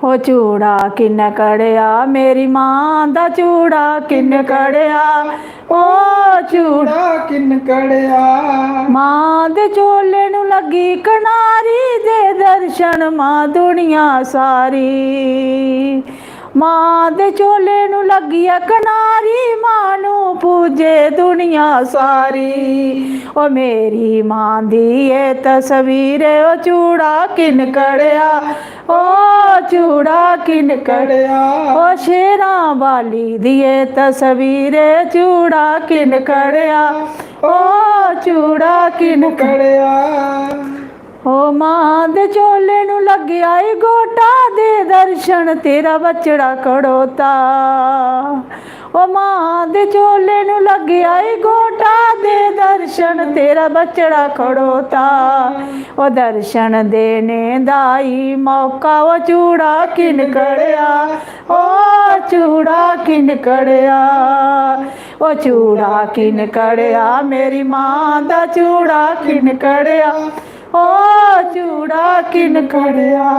ओ चूड़ा किन कड़ेआ, मेरी मां दा चूड़ा किन कड़ेआ, ओ चूड़ा किन कड़ेआ। मां दे चोले नू लग्गी कनारी, दे दर्शन मां दुनिया सारी। मां दे चोले नू लग्गी ऐ कनारी, मां नू पूजे दुनिया सारी। ओ मेरी मां दी ए तस्वीर, ओ चूड़ा किन कड़ेआ, ओ चूड़ा किन कड़ेआ। ओ शेरां वाली दी ए तस्वीर, चूड़ा किन कड़ेआ, ओ चूड़ा किन कड़ेआ। ओ मां दे चोले नू लग्गेआ ई गोटा, दे दर्शन तेरा बछड़ा खड़ोता। ओ मां दे चोले नू लग्गेआ ई गोटा, दे दर्शन तेरा बछड़ा खड़ोता। ओ दर्शन देने दा ई मौका, ओ चूड़ा किन कड़ेआ, ओ चूड़ा किन कड़ेआ। ओ चूड़ा किन कड़ेआ, मेरी मां दा चूड़ा किन कड़ेआ, ओ चूड़ा किन कड़ेआ।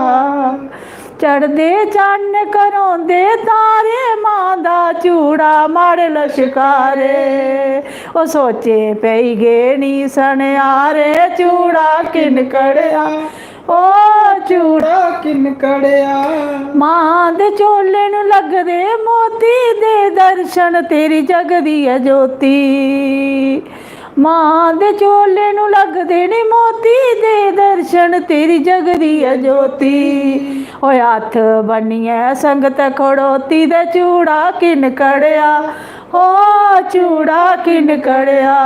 चढ़दे चन्न, घरोंदे तारे, मां दा चूड़ा माड़े लश्कारे। ओ सोचे पेई गे नी सनेहारे, चूड़ा किन कड़ेआ, ओ चूड़ा किन कड़ेआ। मां दे चोले नू लगदे मोती, दे दर्शन तेरी जगदी ऐ ज्योति। मां दे चोले नू लगदे ने मोती, दे दर्शन तेरी जगदी ऐ ज्योति। ओए हत्थ बन्नियै संगत खड़ोती, दे चूड़ा किन कड़ेआ, ओ चूड़ा किन कड़ेआ,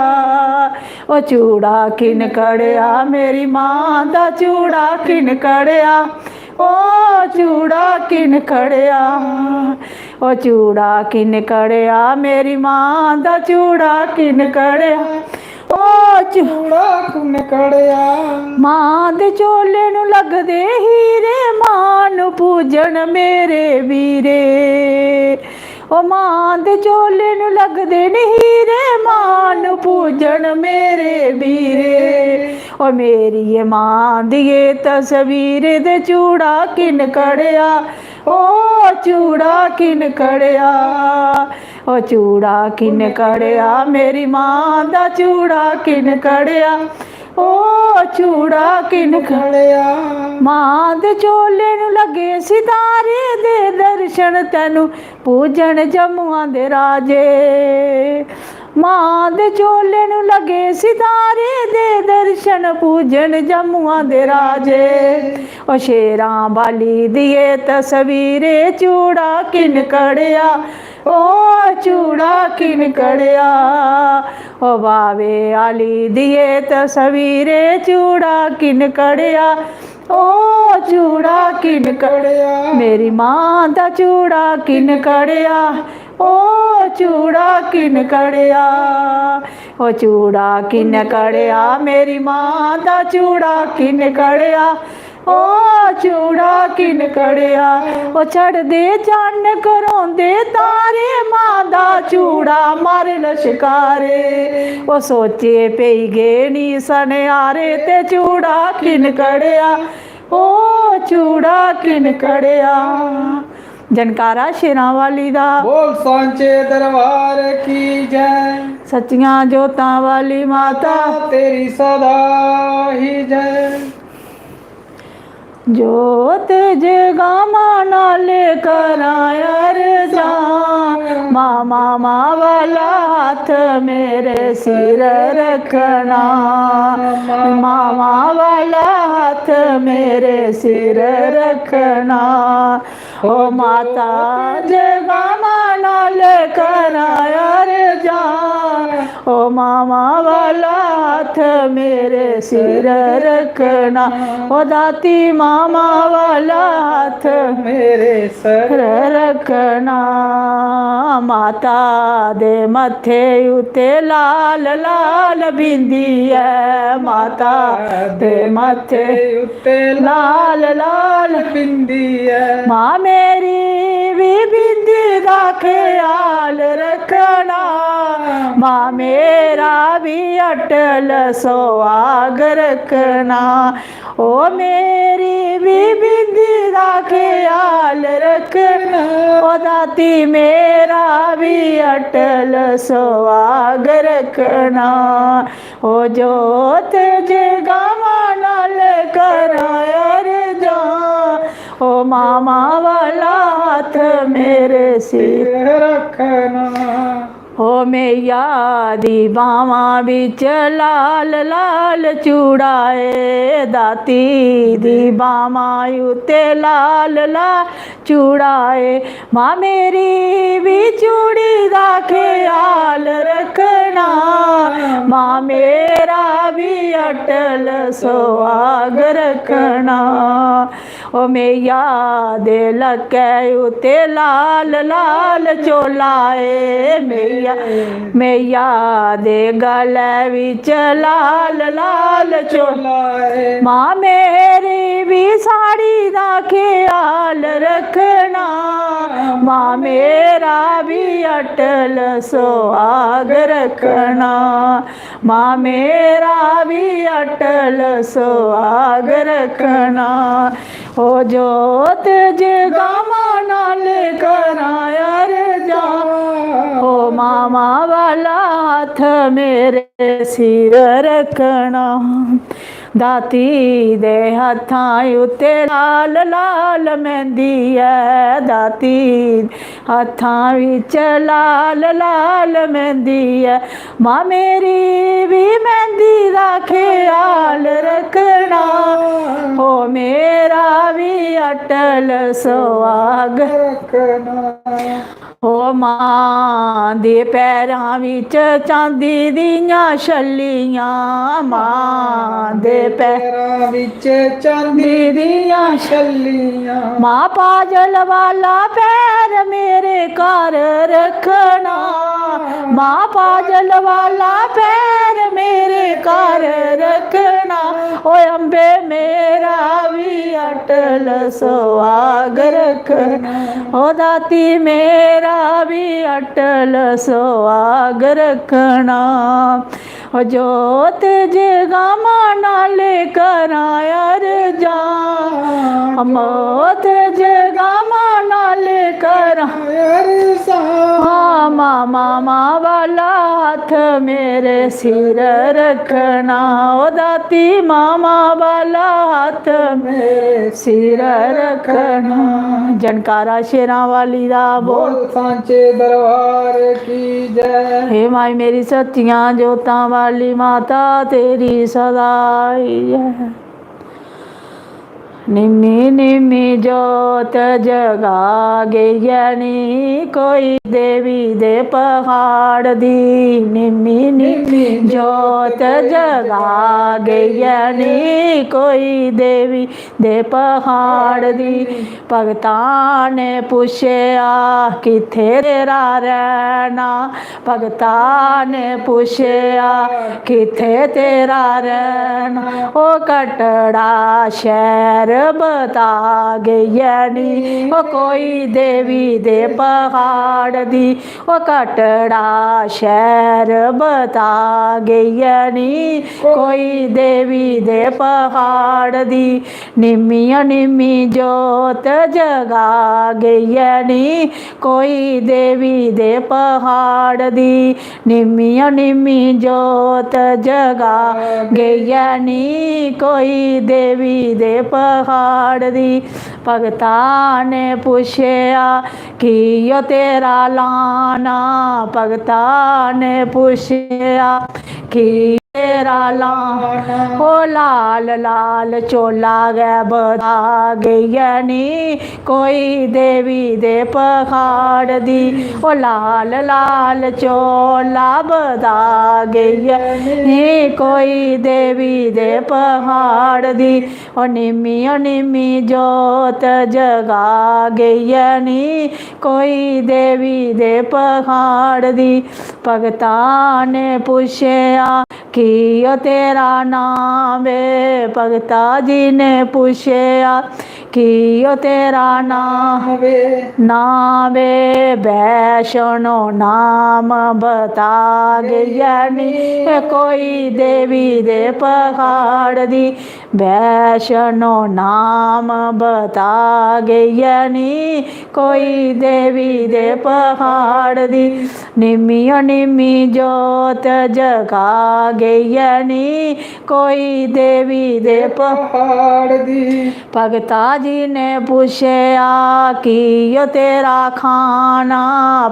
ओ चूड़ा किन कड़ेआ, मेरी मां दा चूड़ा किन कड़ेआ, ओ चूड़ा किन कड़ेआ, ओ चूड़ा किन कड़ेआ, मेरी मां दा चूड़ा किन कड़ेआ, ओ चूड़ा कुन कड़ेआ। मां दे चोले नू लगदे हीरे, मां नू पूजन मेरे वीरे। ओ मां दे चोले नू लगदे न हीरे, मां नू पूजन मेरे वीरे। ओ मेरी ए मां दी ए तस्वीर दे चूड़ा किन कड़ेआ, ओ चूड़ा किन कड़ेआ, ओ चूड़ा किन कड़ेआ, मेरी मां दा चूड़ा किन कड़ेआ, ओ चूड़ा किन कड़ेआ। मां दे चोले नू लगे सितारे दे दर्शन तैनू पूजन जम्मुआं दे राजे। मां दे चोले नू लगे सितारे दे दर्शन पूजन जम्मुआं दे राजे। ओ शेरां बाली दिए तस्वीरे चूड़ा किन कड़ेआ, ओ चूड़ा किन कड़ेआ। ओ बावे आली दिए तस्वीरे चूड़ा किन कड़ेआ, ओ चूड़ा किन कड़ेआ। मेरी मां दा चूड़ा किन कड़ेआ, ओ चूड़ा किन कड़ेआ, ओ चूड़ा किन कड़ेआ, मेरी मां दा चूड़ा किन कड़ेआ, ओ चूड़ा किन कड़ेआ। ओ चढ़दे चन्न करोंदे तारे, मां दा चूड़ा मार लश्कारे। ओ सोचे पेई गे नी सनेहारे, ते चूड़ा किन कड़ेआ, ओ चूड़ा किन कड़ेआ। जनकारा शेरां वाली दा। बोल सांचे दरबार की जय। सच्चियां जोतां वाली माता। तेरी सदा ही जय। जोत जगावां नाल करां अरजां, मां मां वाला हत्थ मेरे सिर रखना, मां मां वाला हत्थ मेरे सिर रखना। ओ माता जगावां नाल करां अरजां, ओ मां मां वाला हत्थ मेरे सिर रखना, ओ दाती मां मां वाला हत्थ मेरे सिर रखना। माता दे मत्थे उत्ते लाल लाल बिंदी ऐ, माता दे मत्थे उत्ते लाल लाल बिंदी ऐ। मां मेरी भी बिंदी दा ख्याल रखना, मां मेरा भी अटल सुहाग रखना। ओ मेरी भी बिंदी दा ख्याल रखना, ओ दाती मेरा भी अटल सुहाग रखना। ओ जोत जगावां नाल करां अरजां, ओ मां मां वाला हत्थ मेरे सिर रखना। ओ मैया दी बावां बिच लाल लाल चूड़ा ऐ, दाती दी बावां उत्ते लाल लाल चूड़ा ऐ। मां मेरी भी चूड़ी दा ख्याल रखना, मां मेरा भी अटल सुहाग रखना। ओ मैया दे लक्कै उत्ते लाल लाल चोला ऐ, मैया, मैया दे गलै बिच लाल लाल चोला ऐ। मां मेरी भी साड़ी दा ख्याल रखना, मां मेरा भी अटल सुहाग रखना। मां मेरा भी अटल सुहाग रखना। ओ जोत जगावां नाल करां अरजां, ओ मां मां वाला हत्थ मेरे सिर रखना। दाती दे हत्थां उत्ते लाल लाल मेहंदी ऐ, दाती हत्थां बिच लाल लाल मेहंदी ऐ। मां मेरी भी मेहंदी दा ख्याल रखना, ओ मेरा भी अटल सुहाग रखना। ओ मां दे पैरां बिच चांदी दियां छल्लियां, मां दे पैरां बिच चांदी दियां छल्लियां। मां पाजल वाला पैर मेरे घर रखना, मां पाजल वाला पैर मेरे घर रखना। ओ अम्बे मेरा भी अटल सुहाग रखना, ओ दाती मेरा भी अटल सुहाग रखना। ओ जोत जगावां नाल करां अरजां, मौत जगावां नाल करां अरजां। मां, मां, मां वाला हत्थ मेरे सिर रखना, ओ दाती मां, मां वाला हत्थ मेरे सिर रखना। जणकारा शेरां वाली दा बोल। बोल सांचे दरबार की जय। हे माई मेरी सच्चियां जोतां वाली माता तेरी सदा आई जय। निम्मी निम्मी जोत जगा गई ऐ नी कोई देवी दे पहाड़ दी, निम्मी निम्मी जोत जगा गई ऐ नी कोई देवी दे पहाड़ दी। भगतां ने पुच्छेआ कित्थे तेरा रैह्ना, भगतां ने पुच्छेआ कित्थे तेरा रैह्ना, ओ कटड़ा शैह्र बता गई ऐ नी, ओ कोई देवी दे पहाड़ दी, ओ कटड़ा शैह्र बता गई ऐ नी, कोई देवी दे पहाड़ दी। निम्मी ओ निम्मी जोत जगा गई ऐ नी, कोई देवी दे पहाड़ दी। निम्मी ओ निम्मी जोत जगा गई ऐ नी, कोई देवी दे पहाड़ दी। भगता ने पुच्छेआ, की ओ तेरा लाना? भगता ने पुच्छेआ, की तेरा लाना? ओ लाल लाल चोला गै बता गई ऐ नी, कोई देवी दे पहाड़ दी। ओ लाल लाल चोला बता गई ऐ नी, कोई देवी दे पहाड़ दी। ओ निम्मी, ओ निम्मी जोत जगा गई ऐ नी, कोई देवी दे पहाड़ दी। भगता ने पुच्छेआ, की ओ तेरा नाम वे? भगता जी ने पुच्छेआ, की ओ तेरा नाम वे? नाम वे वैष्णो नाम बता गई ऐ नी, कोई देवी दे पहाड़ दी। वैष्णो नाम बता गई ऐ नी, कोई देवी दे पहाड़ दी। निम्मी ओ निम्मी जोत जगा गई ऐ नी, कोई देवी दे पहाड़ दी। भगता जी ने पुच्छेआ, की ओ तेरा खाना?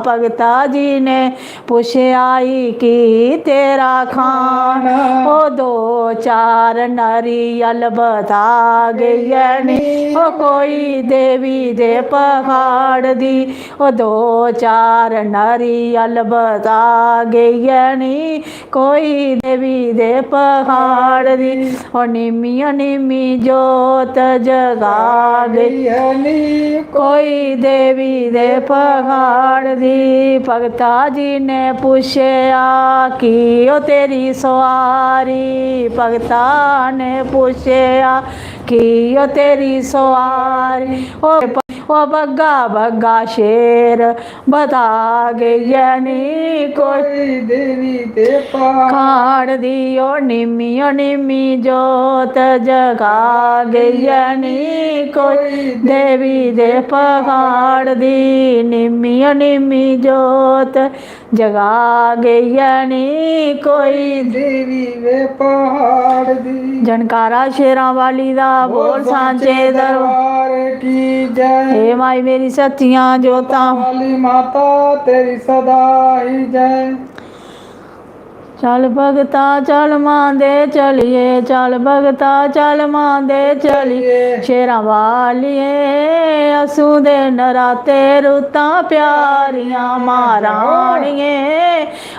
भगता जी ने पुच्छेआ ई की तेरा खाना? ओ दो चार नारियल बता गई ऐ नी, ओ कोई देवी दे पहाड़ दी। ओ दो चार नारियल बता गई ऐ नी, कोई देवी दे पहाड़ दी। ओ निम्मी, ओ निम्मी जोत जगा गई ऐ नी, कोई देवी दे पहाड़ दी। भगता जी ने पुच्छेआ, की ओ तेरी सोआरी? भगता ने पुच्छेआ, की ओ तेरी सोआरी? ओ ओ बग्गा बग्गा शेर बता गई ऐ नी कोई। कोई देवी दे पहाड़। खाड़ दी ओ निम्मी, ओ निम्मी जोत जगा गई ऐ नी कोई। कोई देवी दे पहाड़ दी निम्मी, ओ निम्मी जोत जगा गई ऐ नी कोई। देवी वे पहाड़ दी। जनकारा शेरां वाली दा, बोल सांचे दरबार की जय। हे माई मेरी सच्चियां जोतां। वाली माता तेरी सदा ही जय। चल भगता चल मां दे चलिए, चल भगता चल मां दे चलिए। शेरां वालिए, असू दे नराते रुत्तां प्यारियां, मां रानिए,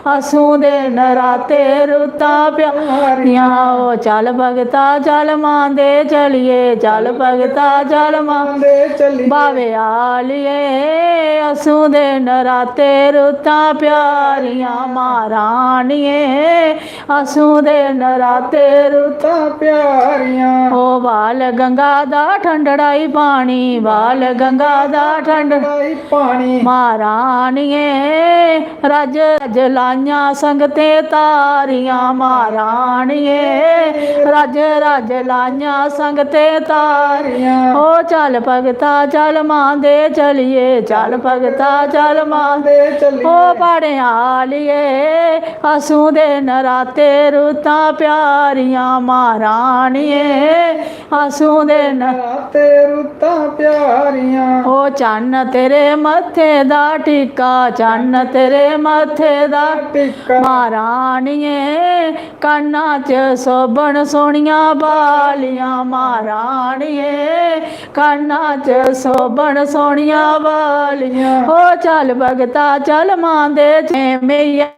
असू दे नराते रुत्तां प्यारियां। ओ चल भगता चल मां दे चलिए, चल भगता चल मां दे चलिए। बावे आलिए, असू दे नराते रुत्तां प्यारियां, मां रानिए, असू दे नराते रुत्तां प्यारियां। ओ बाल गंगा दा ठंडड़ा ई पानी, बाल गंगा दा ठंडड़ा ई पानी। मां रानिए, रज रज लाइयां संगतें तारियां, मां रानिए, रज रज लाइयां संगतें तारियां। ओ चल भगता चल मां दे चलिए, चल भगता चल मां दे चलिए। ओ प्हाड़ें आलिए, असू दे नराते रुत्तां प्यारियां, मां रानिए, असू दे नराते रुत्तां प्यारियां। ओ चन्न तेरे मत्थे दा टिक्का, चन्न तेरे मत्थे दा टिक्का। मां रानिए, कन्ना च सोबन सोनियां बालियां, मां रानिए, कन्ना च सोबन सोनियां बालियां। ओ चल भगता चल मां दे चलिए, मैया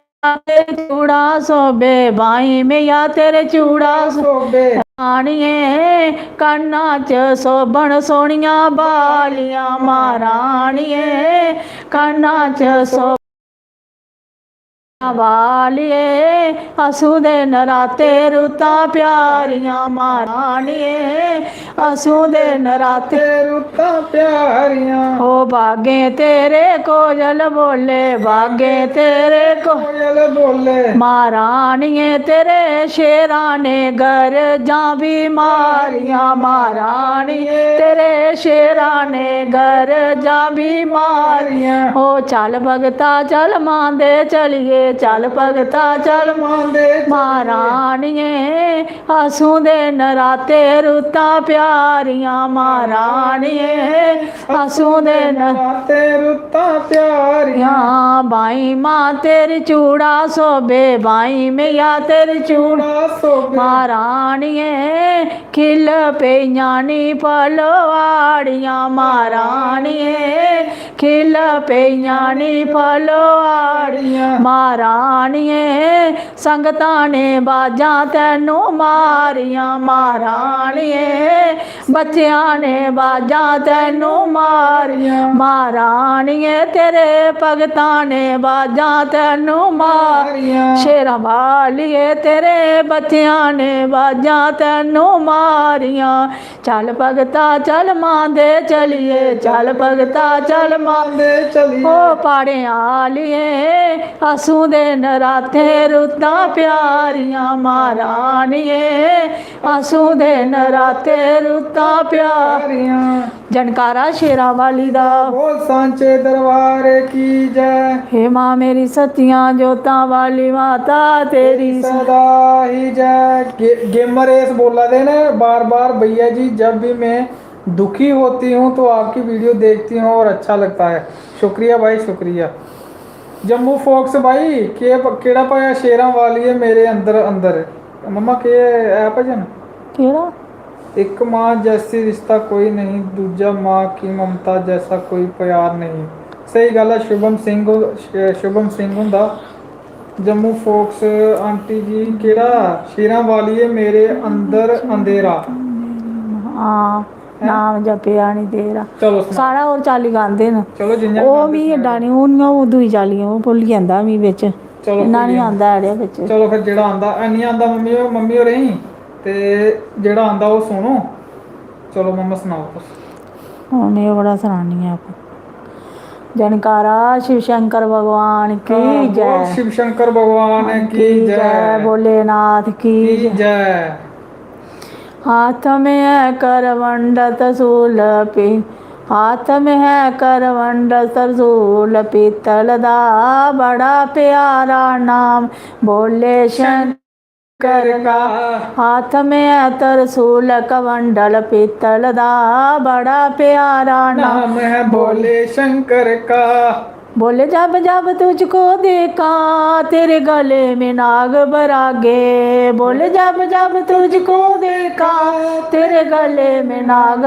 तेरे चूड़ा सोबे, बाई मैया तेरे चूड़ा सोबे। रानिए, कन्ना च सोबन सोनियां बालियां, मां रानिए, कन्ना च सो वालिए, असू दे नराते रुत्तां प्यारियां, मां रानिए, असू दे नराते रुत्तां प्यारियां। ओ बागें तेरे कोयल बोले, बागें तेरे कोयल बोले। मां रानिए, तेरे शेरां ने गरजां भी मारियां, मां रानिए, तेरे शेरां ने गरजां भी मारियां। ओ चल भगता चल मां दे चलिए, चल भगता चल मां दे चलिए। मां रानिए, असू दे नराते रुत्तां प्यारियां, मां रानिए, असू दे नराते रुत्तां प्यारियां। बाई मां तेरी चूड़ा सोबे, बाई मैया तेरी चूड़ा सोबे। मां रानिए, खिल पेइयां नी पलोआड़ियां, मां रानिए, खिल पेइयां नी पलोआड़ियां। मां रानिए, संगतां ने बाजां तैनू मारियां, मां रानिए, बच्चेआं ने बाजां तैनू मारियां। मां रानिए, तेरे भगतां ने बाजां तैनू मारियां। शेरां वालिए, तेरे बच्चेआं ने बाजां तैनू मारियां। चल भगता चल मां दे चलिए, चल भगता चल मां दे चलिए। ओ प्हाड़ें आलिए, असू दे नराते रुत्तां प्यारियां, मां रानिए, असू दे नराते रुत्तां प्यारियां। जनकारा शेरां वाली दा। बोल सांचे दरबार की जय। हे मां मेरी सच्चियां जोतां वाली माता तेरी सदा ही जय। गे-, गेमर एस बोला दे न बार बार, भैया जी, जब भी मैं दुखी होती हूँ तो आपकी वीडियो देखती हूँ और अच्छा लगता है। शुक्रिया भाई, शुक्रिया। जम्मू फोक्स भाई, के, केड़ा पाया शेरां वाली है मेरे अंदर, अंदर। मम्मा, के ऐ भजन? केड़ा? एक माँ जैसी रिश्ता कोई नहीं, दूजा माँ की ममता जैसा कोई प्यार नहीं। स्हेई गल्ल ऐ, शुभम सिंह, शुभम सिंह हुंदा। जम्मू फोक्स आंटी जी, केह्ड़ा शेरां वालिये मेरे अंदर अंधेरा? हां, हैं? नाम जपेआ निं तेरा। चलो, सनाओ। साढ़ा होर चाल्ली गांदे न। चलो, जि'यां ओह् गांदे मिगी सनाओ। एड्डा निं, हून में ओह् दूई चाल्ली, ओह् भुल्ली जंदा मिगी बिच। चलो, इन्ना कोई निं गल्ल आंदा ऐ अड़ेआ बिच। चलो, फिर जेह्ड़ा आंदा, हैनी आंदा मम्मी, मम्मी होरें गी, ते जेह्ड़ा आंदा, ओह् सुनो। चलो, मम्मा, सनाओ तुस। हून एह् ओह्कड़ा सनानी आं आपूं। जनकारा शिव शंकर भगवान की हाँ, बोल जय। शिव शंकर भगवान की की जय। जय, भोलेनाथ की की जय। जय। हाथ में है करमंडल त्रिशूल पी, हाथ में है करमंडल त्रिशूल पीतल दा, बड़ा प्यारा नाम भोले शंकर का। हाथ में है त्रिशूल कमंडल पीतल दा, बड़ा प्यारा नाम। नाम है भोले शंकर का। बोले जब जब तुझको देखा, तेरे गले में नाग बरागे। बोले जब जब तुझको देखा, तेरे गले में नाग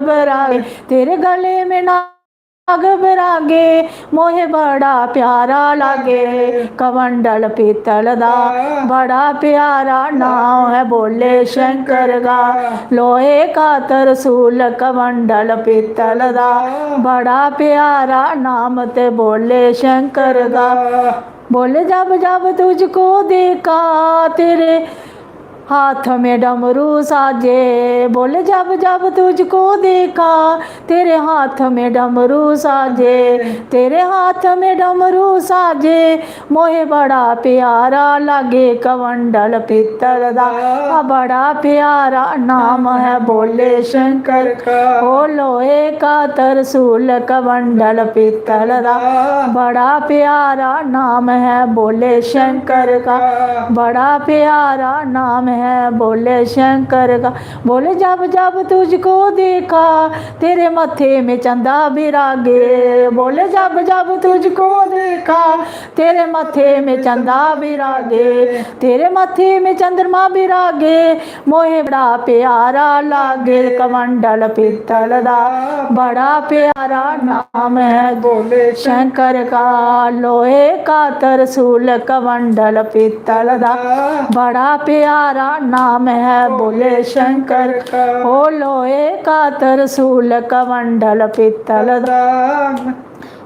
बरागे, तेरे गले में नाग बरागे, मोहे बड़ा प्यारा लागे। कमंडल पीतल दा बड़ा प्यारा नाम है भोले शंकर का। लोहे का त्रिशूल कमंडल पीतल दा, बड़ा प्यारा नाम ते भोले शंकर का। बोले जब जब तुझको देखा, तेरे हाथ में डमरू साजे। बोले जब जब तुझको देखा, तेरे हाथ में डमरू साजे, तेरे हाथ में डमरू साजे, मोहे बड़ा प्यारा लागे कमंडल पीतल दा। आ, बड़ा प्यारा नाम है भोले शंकर का। ओ लोहे का त्रिशूल कमंडल पीतल दा, बड़ा प्यारा नाम है भोले शंकर का। बड़ा प्यारा नाम है भोले शंकर का। बोले जब जब तुझको देखा, तेरे माथे में चंदा बिरागे। बोले जब जब तुझको देखा, तेरे माथे में चंदा बिरागे, तेरे माथे में चंद्रमा बिरागे, मोहे बड़ा प्यारा लागे कमंडल पीतल दा। बड़ा प्यारा नाम है भोले शंकर का। लोहे का त्रिशूल कमंडल पीतल दा, बड़ा प्यारा नाम है भोले शंकर। ओ लोहे का त्रिशूल कमंडल पीतल दा,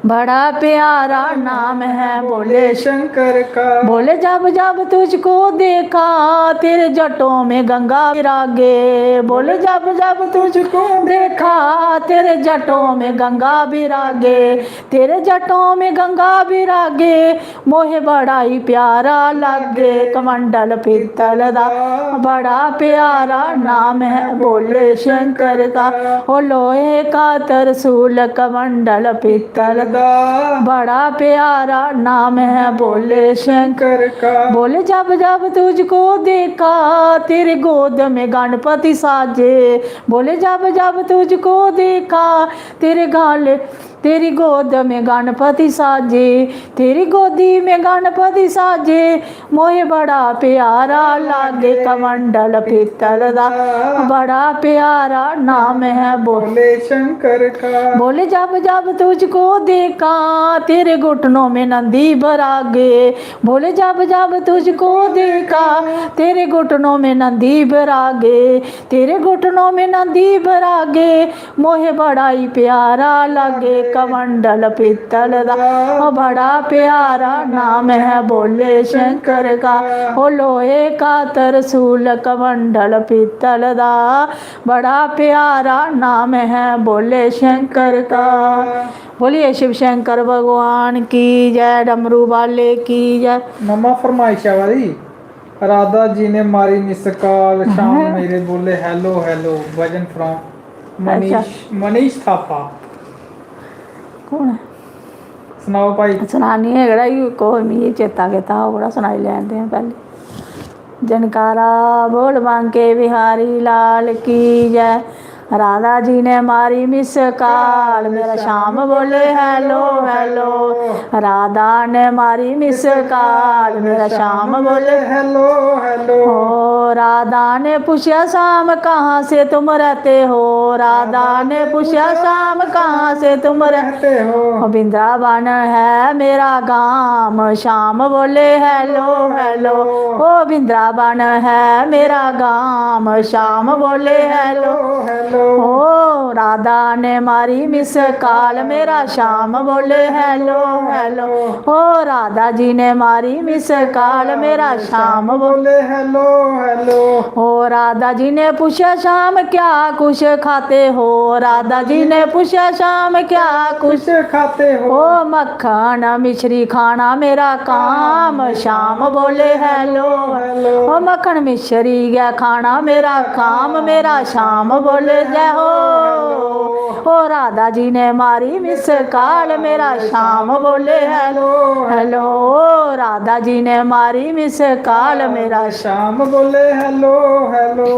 बड़ा प्यारा नाम है भोले शंकर का। बोले जब जब तुझको देखा, तेरे जटों में गंगा बिरागे। बोले जब जब तुझको देखा, तेरे जटों में गंगा बिरागे, तेरे जटों में गंगा बिरागे, मोहे बड़ा ही प्यारा लागे कमंडल पीतल दा। बड़ा प्यारा नाम है भोले शंकर का। ओ लोहे का त्रिशूल कमंडल पीतल दा, बड़ा प्यारा नाम है भोले शंकर। बोले जब जब तुझको देखा, तेरे गोद में गणपति साजे। बोले जब जब तुझको देखा, तेरे गाल तेरी गोद में गणपति साजे, तेरी गोदी में गणपति साजे, मोहे बड़ा प्यारा लागे कमंडल पीतल दा। बड़ा प्यारा नाम है भोले शंकर का। बोले जब जब तुझको देखा, तेरे घुटनों में नंदी बरागे। बोले जब जब तुझको देखा, तेरे घुटनों में नंदी बरागे, तेरे घुटनों में नंदी बरागे, मोहे बड़ा ही प्यारा लागे कमंडल पीतल दा। ओ बड़ा प्यारा नाम है भोले शंकर का। ओ लोहे का त्रिशूल कमंडल पीतल दा, बड़ा प्यारा नाम है भोले शंकर का। बोलिए शिव शंकर भगवान की जय, डमरू वाले की जय। मम्मा फरमाइश आवा दी, राधा जी ने मारी मिस कॉल, शाम हैं? मेरे बोले हेलो हेलो। भजन फ्रॉम मनीष, अच्छा। मनीष थापा। कौन है? सनाओ भाई। सनानी है केह्ड़ा, कोई मिगी चेता कीता होग, ओह्कड़ा सनाई लैन दे पैह्लें। जनकारा बोल बांके बिहारी लाल की जय। राधा जी ने मारी मिस कॉल, मेरा श्याम बोले हेलो हेलो। राधा ने मारी मिस कॉल, मेरा श्याम बोले। Hello hello. ओ राधा ने पूछा श्याम कहाँ से तुम रहते हो, राधा ने पूछा श्याम कहाँ से तुम रहते। रहते हो। ओ वृंदावन है मेरा गाम, श्याम बोले हेलो हेलो। ओ वृंदावन है मेरा गाम, श्याम बोले हेलो। हेलो। ओ राधा ने मारी मिस कॉल, मेरा श्याम बोले hello hello। ओ राधा जी ने मारी मिस कॉल, मेरा श्याम बोले hello hello। ओ राधा जी ने पूछा श्याम क्या कुछ खाते हो, राधा जी ने पूछा श्याम क्या कुछ खाते हो। ओ मक्खन मिश्री खाना मेरा काम, श्याम बोले hello hello। ओ मक्खन मिश्री गै खाना मेरा काम, मेरा श्याम बोले जय हो। ओ राधा जी ने मारी मिस कॉल, मेरा श्याम बोले hello hello। ओ राधा जी ने मारी मिस कॉल, मेरा श्याम बोले hello hello।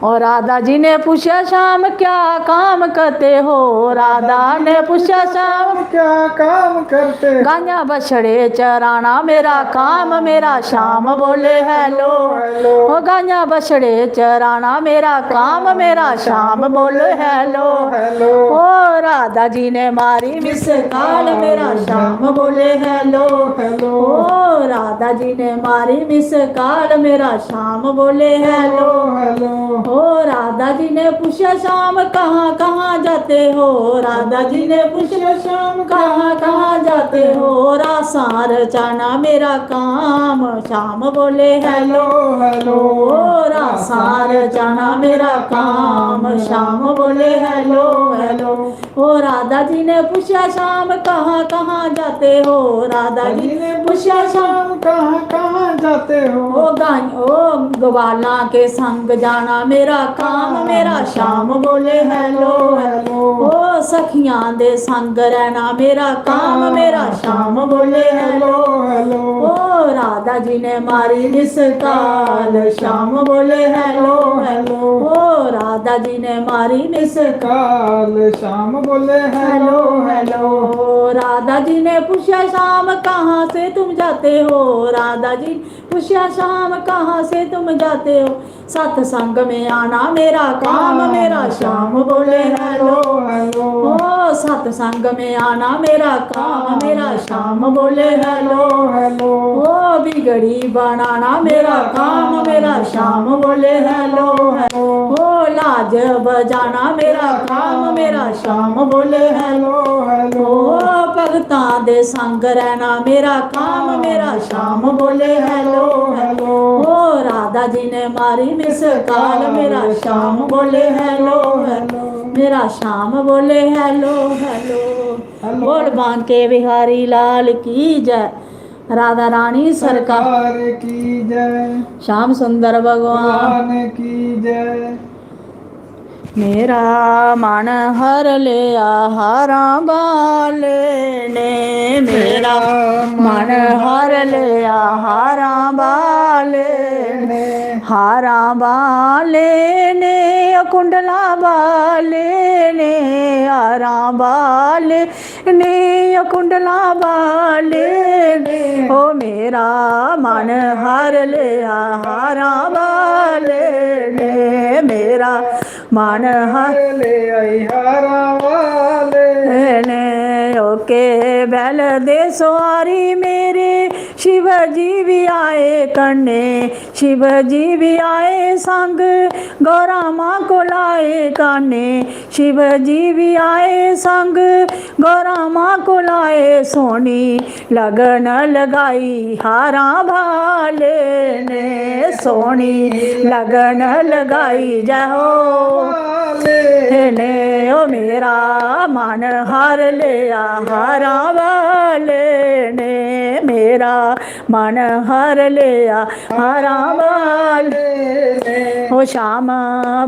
ओ राधा जी ने पूछा श्याम क्या काम करते हो, राधा ने पूछा श्याम क्या काम करते हो। गायां बछड़े चराना मेरा काम, मेरा श्याम बोले hello hello। ओ गायां बछड़े चराना मेरा काम, मेरा श्याम बोले hello hello। ओ राधा जी ने मारी मिस कॉल, मेरा श्याम बोले hello hello। ओ राधा जी ने मारी मिस कॉल, मेरा श्याम बोले hello hello। ओ राधा जी ने पूछा श्याम कहाँ कहाँ जाते हो, राधा जी ने पूछा श्याम कहाँ कहाँ जाते हो। रासां रचाना मेरा काम, श्याम बोले hello hello। ओ रासां रचाना मेरा काम, श्याम बोले hello hello। ओ राधा जी ने पूछा श्याम कहाँ कहाँ जाते हो, राधा जी ने पूछा श्याम कहाँ कहाँ जाते हो। ओ गाय ओ ग्वालां के संग जाना मेरा काम, मेरा श्याम बोले hello hello। ओ सखियां दे संग रहना मेरा काम, मेरा श्याम बोले hello hello। ओ राधा जी ने मारी मिस कॉल, श्याम बोले hello hello। ओ राधा जी ने मारी मिस कॉल, श्याम बोले hello hello। ओ राधा जी ने पूछा श्याम कहाँ से तुम जाते हो, राधा जी पूछा श्याम कहाँ से तुम जाते हो। सत्संग में आना मेरा काम, मेरा श्याम बोले hello hello। ओ सत्संग में आना मेरा काम, मेरा श्याम बोले hello hello। ओ बिगड़ी बनाना मेरा काम, मेरा श्याम बोले hello hello। ओ लाज बजाना मेरा काम, मेरा श्याम बोले hello hello। ओ भगतां दे संग रहना मेरा काम, मेरा श्याम बोले hello hello। ओ राधा जी ने मारी मिस कॉल, मेरा श्याम बोले hello hello। मेरा श्याम बोले hello hello। बोल बांके बिहारी लाल की जय। राधा रानी सरकार सरकार की जय। श्याम सुंदर भगवान भगवान की जय। मेरा मन हर लिया हारां बाले ने, मेरा मन हर लिया हारां बाले ने। हारां बाले ने, ओ कुंडला बाले ने, हारां बाले ने, ओ कुंडला बाले ने। ओ मेरा मन हर लिया हारां बाले ने, मेरा मन हर ले आई हारां वाले ने। ओ के बैल दे सवारी मेरे, शिव जी भी आए कन्ने, शिव जी भी आए संग, गौरा माँ को लाए कन्ने। शिव जी भी आए संग, गौरा माँ को लाए। सोनी लगन लगाई हारां बाले ने, सोनी लगन लगाई जय हो। ने ओ मेरा मन हर लिया हारां बाले ने, मेरा मन हर लिया हारां बाले ने। ओ श्याम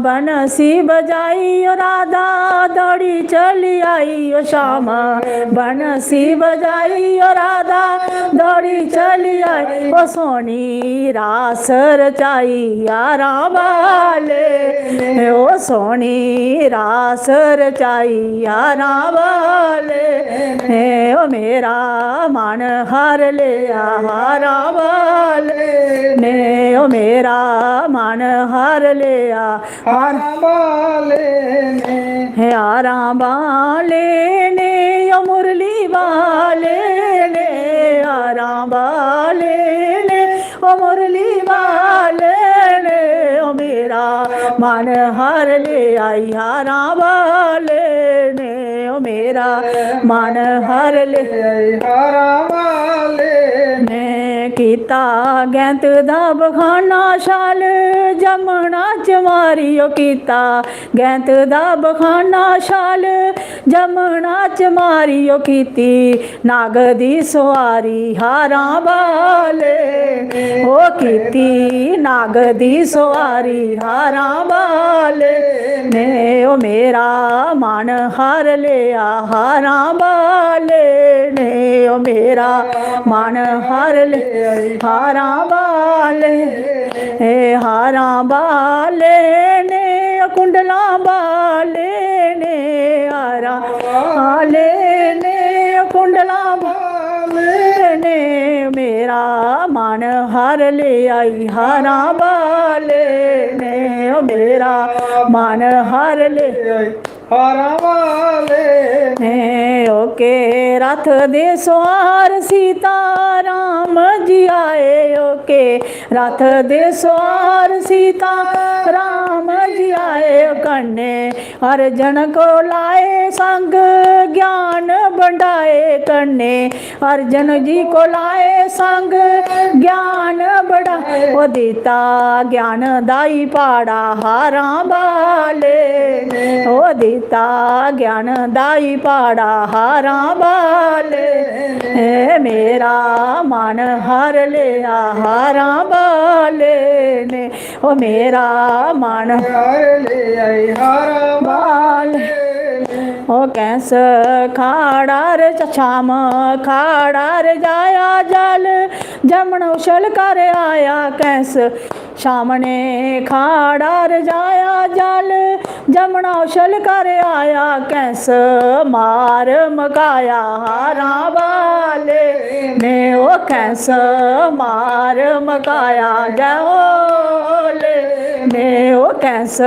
बंसी बजाई, ओ राधा दौड़ी चली आई। ओ श्याम बंसी बजाई, ओ राधा दौड़ी चली आई। ओ सोनी रास रचाई हारां बाले ने, ओ सोनी रास रचाई हारां बाले ने। ओ मेरा मन हर लिया हारां बाले ने, ओ मेरा मन हर लिया हारां बाले ने। हारां बाले ने, ओ मुरली बाले ने, हारां बाले ने, ओ मुरली बाले ने। ओ मेरा मन हर ले आई हारां वाले ने, ओ मेरा मन हर ले आई हारां वाले ने। कीता गैंत दा बखाना शाल, जमुना च मारी ओ कीता गैंत दा बखाना शाल, जमुना च मारी ओ कीती नाग दी सोआरी हारां वाले, ओ कीती नाग दी सोआरी हारां वाले ने, ओ मेरा मन हर लेआ हारां वाले ने, ओ मेरा मन हर लेआ हारां वाले, ए हारां वाले ने, ओ कुंडलां वाले ने, हारां वाले ने, ओ कुंडलां वाले ने, मेरा मन हर ले आई हारां वाले ने, ओ मेरा मन हर ले आई हारां वाले ने। ओ के रथ दे सुआर सीता राम जी आए, ओ के रथ दे सुआर सीता राम जी आए, कन्ने अर्जन को लाए संग ज्ञान बंडाए, कन्ने अर्जन जी को लाए संग ज्ञान बंडाए। ओ दिता ज्ञान दाई पाड़ा हारां वाले, ओ दिता ज्ञान दाई पाड़ा हारां वाले, ए मेरा मन हर लेआ हारां वाले ने, ओ मेरा मन हर ले आई हारां वाले। ओ कैंस खाड़ा र शाम खाड़ा र जाया जल, जमन उछल कर आया कैंस। शाम ने खाड़ा र जाया जल, जमना उछल कर आया कैंस। मार मकाया हारां वाले ने, ओ कैंस मार मकाया गै होले ने, ओ कैंस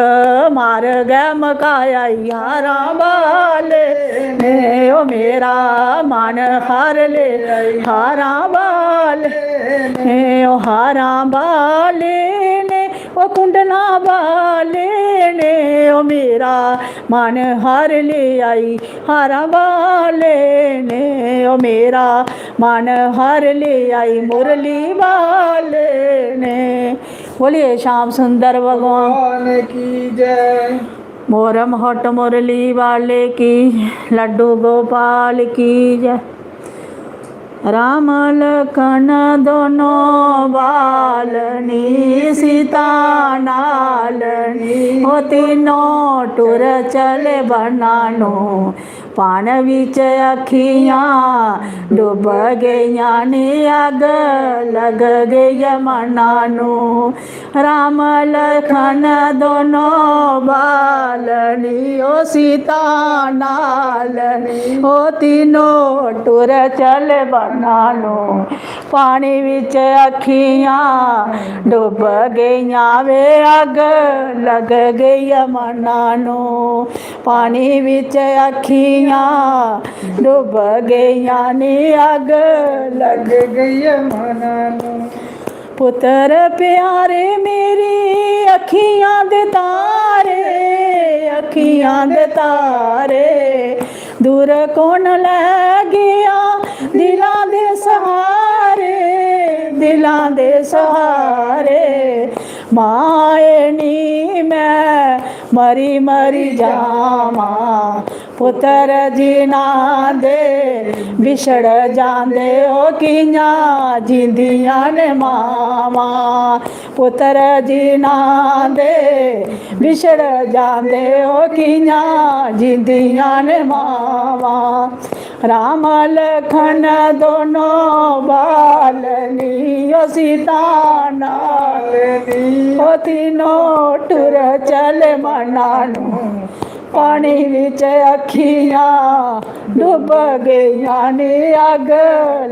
मार गै मकाया हारां वाले ने, ओ मेरा मन हर ले हारां वाले ने, ओ हारां वाले ने, ओ कुंडलां वाले ने, ओ मेरा मन हर ले आई हारां वाले ने, ओ मेरा मन हर ले आई मुरली वाले ने। बोलिए श्याम सुंदर भगवान भगवान की जय। मोरम हट मुरली वाले की, लड्डू गोपाल की जय। राम लखन दोनों बालनी, सीता नालनी, ओ तीनों टुर चले बनानो। पान विच अखियां डुब गईयां नी, अग लग गई मना नू। राम लखन दोनों बालनी, ओ सीता नालनी, ओ तीनों टुर चल बनानो। पानी विच अखियां डुब गईयां वे, अग लग गई मना नू। पानी विच अखियां डुब गईयां नी, अग लग गई मना नू। पुत्र प्यारे मेरी अखियां दे तारे, अखियां दे तारे, दूर कौन लै गया दिलां दे सहारे, दिलां दे सहारे। माए नी मैं मरी मरी जावां, पुत्र जिन्हां दे बिछड़ जांदे, ओ कियां जींदियां न मावां। पुत्र जिन्हां दे बिछड़ जांदे, ओ कियां जींदियां न मावां। राम लखन दोनों बालनी, ओ सीता नालनी, ओ तीनों टुर चल मना नू। पानी विच अखियां डुब गईयां नी, अग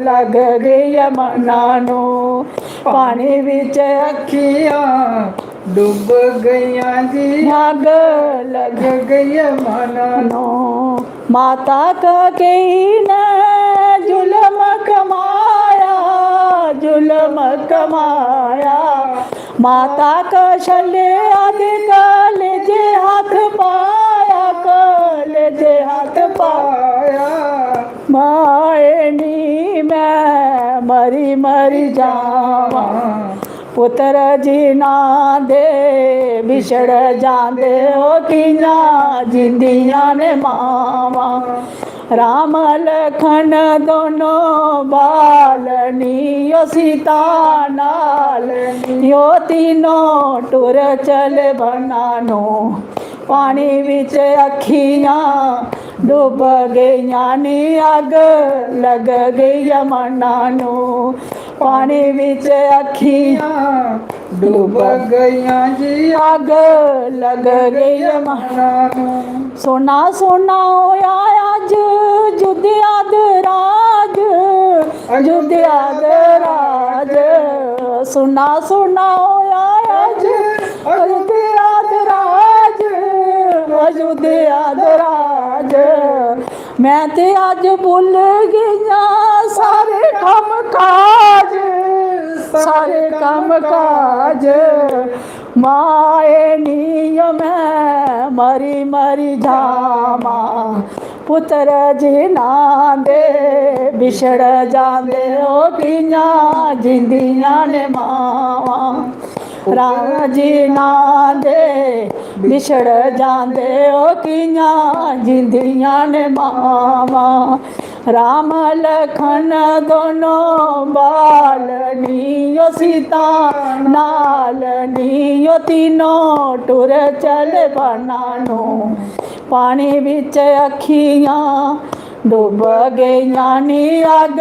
लग गई मना नू। पानी विच अखियां डुब गईयां जी, अग लग गई मना नू। माता कैकेयी ने जुल्म कमाया, जुल्म कमाया। माता कौशल्या दे गले पाया। माए नी मैं मरी मरी जावां, पुत्र जिन्ना दे बिछड़ जांदे, ओ कि'यां जींदियां ने मावां। राम लखन दोनों बाल नी, ओ सीता नाल नी, ओ तीनों टुर चले बना नू। पानी बिच अक्खियां डुब गईयां नी, अग लग गई मना नू। पानी बिच अक्खियां डुब गईयां जी, अग लग गई मना नू। सोना सोना होया अज अयोध्या दा राज, अयोध्या दा राज। सोना सोना होया अज अयोध्या दा राज, अयोध्या दा राज। मैं ते अज भुल गईयां सारे कम्म काज, सारे कम्म काज। माए नी ओ मैं मरी मरी जावां, पुत्र जिन्ना दे बिछड़ जांदे, ओ कि'यां जींदियां ने मावां। राम जिन्ना दे बिछड़ जांदे, ओ कि'यां जींदियां ने मावां। राम लखन दोनों बाल नी, ओ सीता नाल नी, ओ तीनों टुर चले बना नू। पानी बिच अक्खियां डुब गईयां नी, अग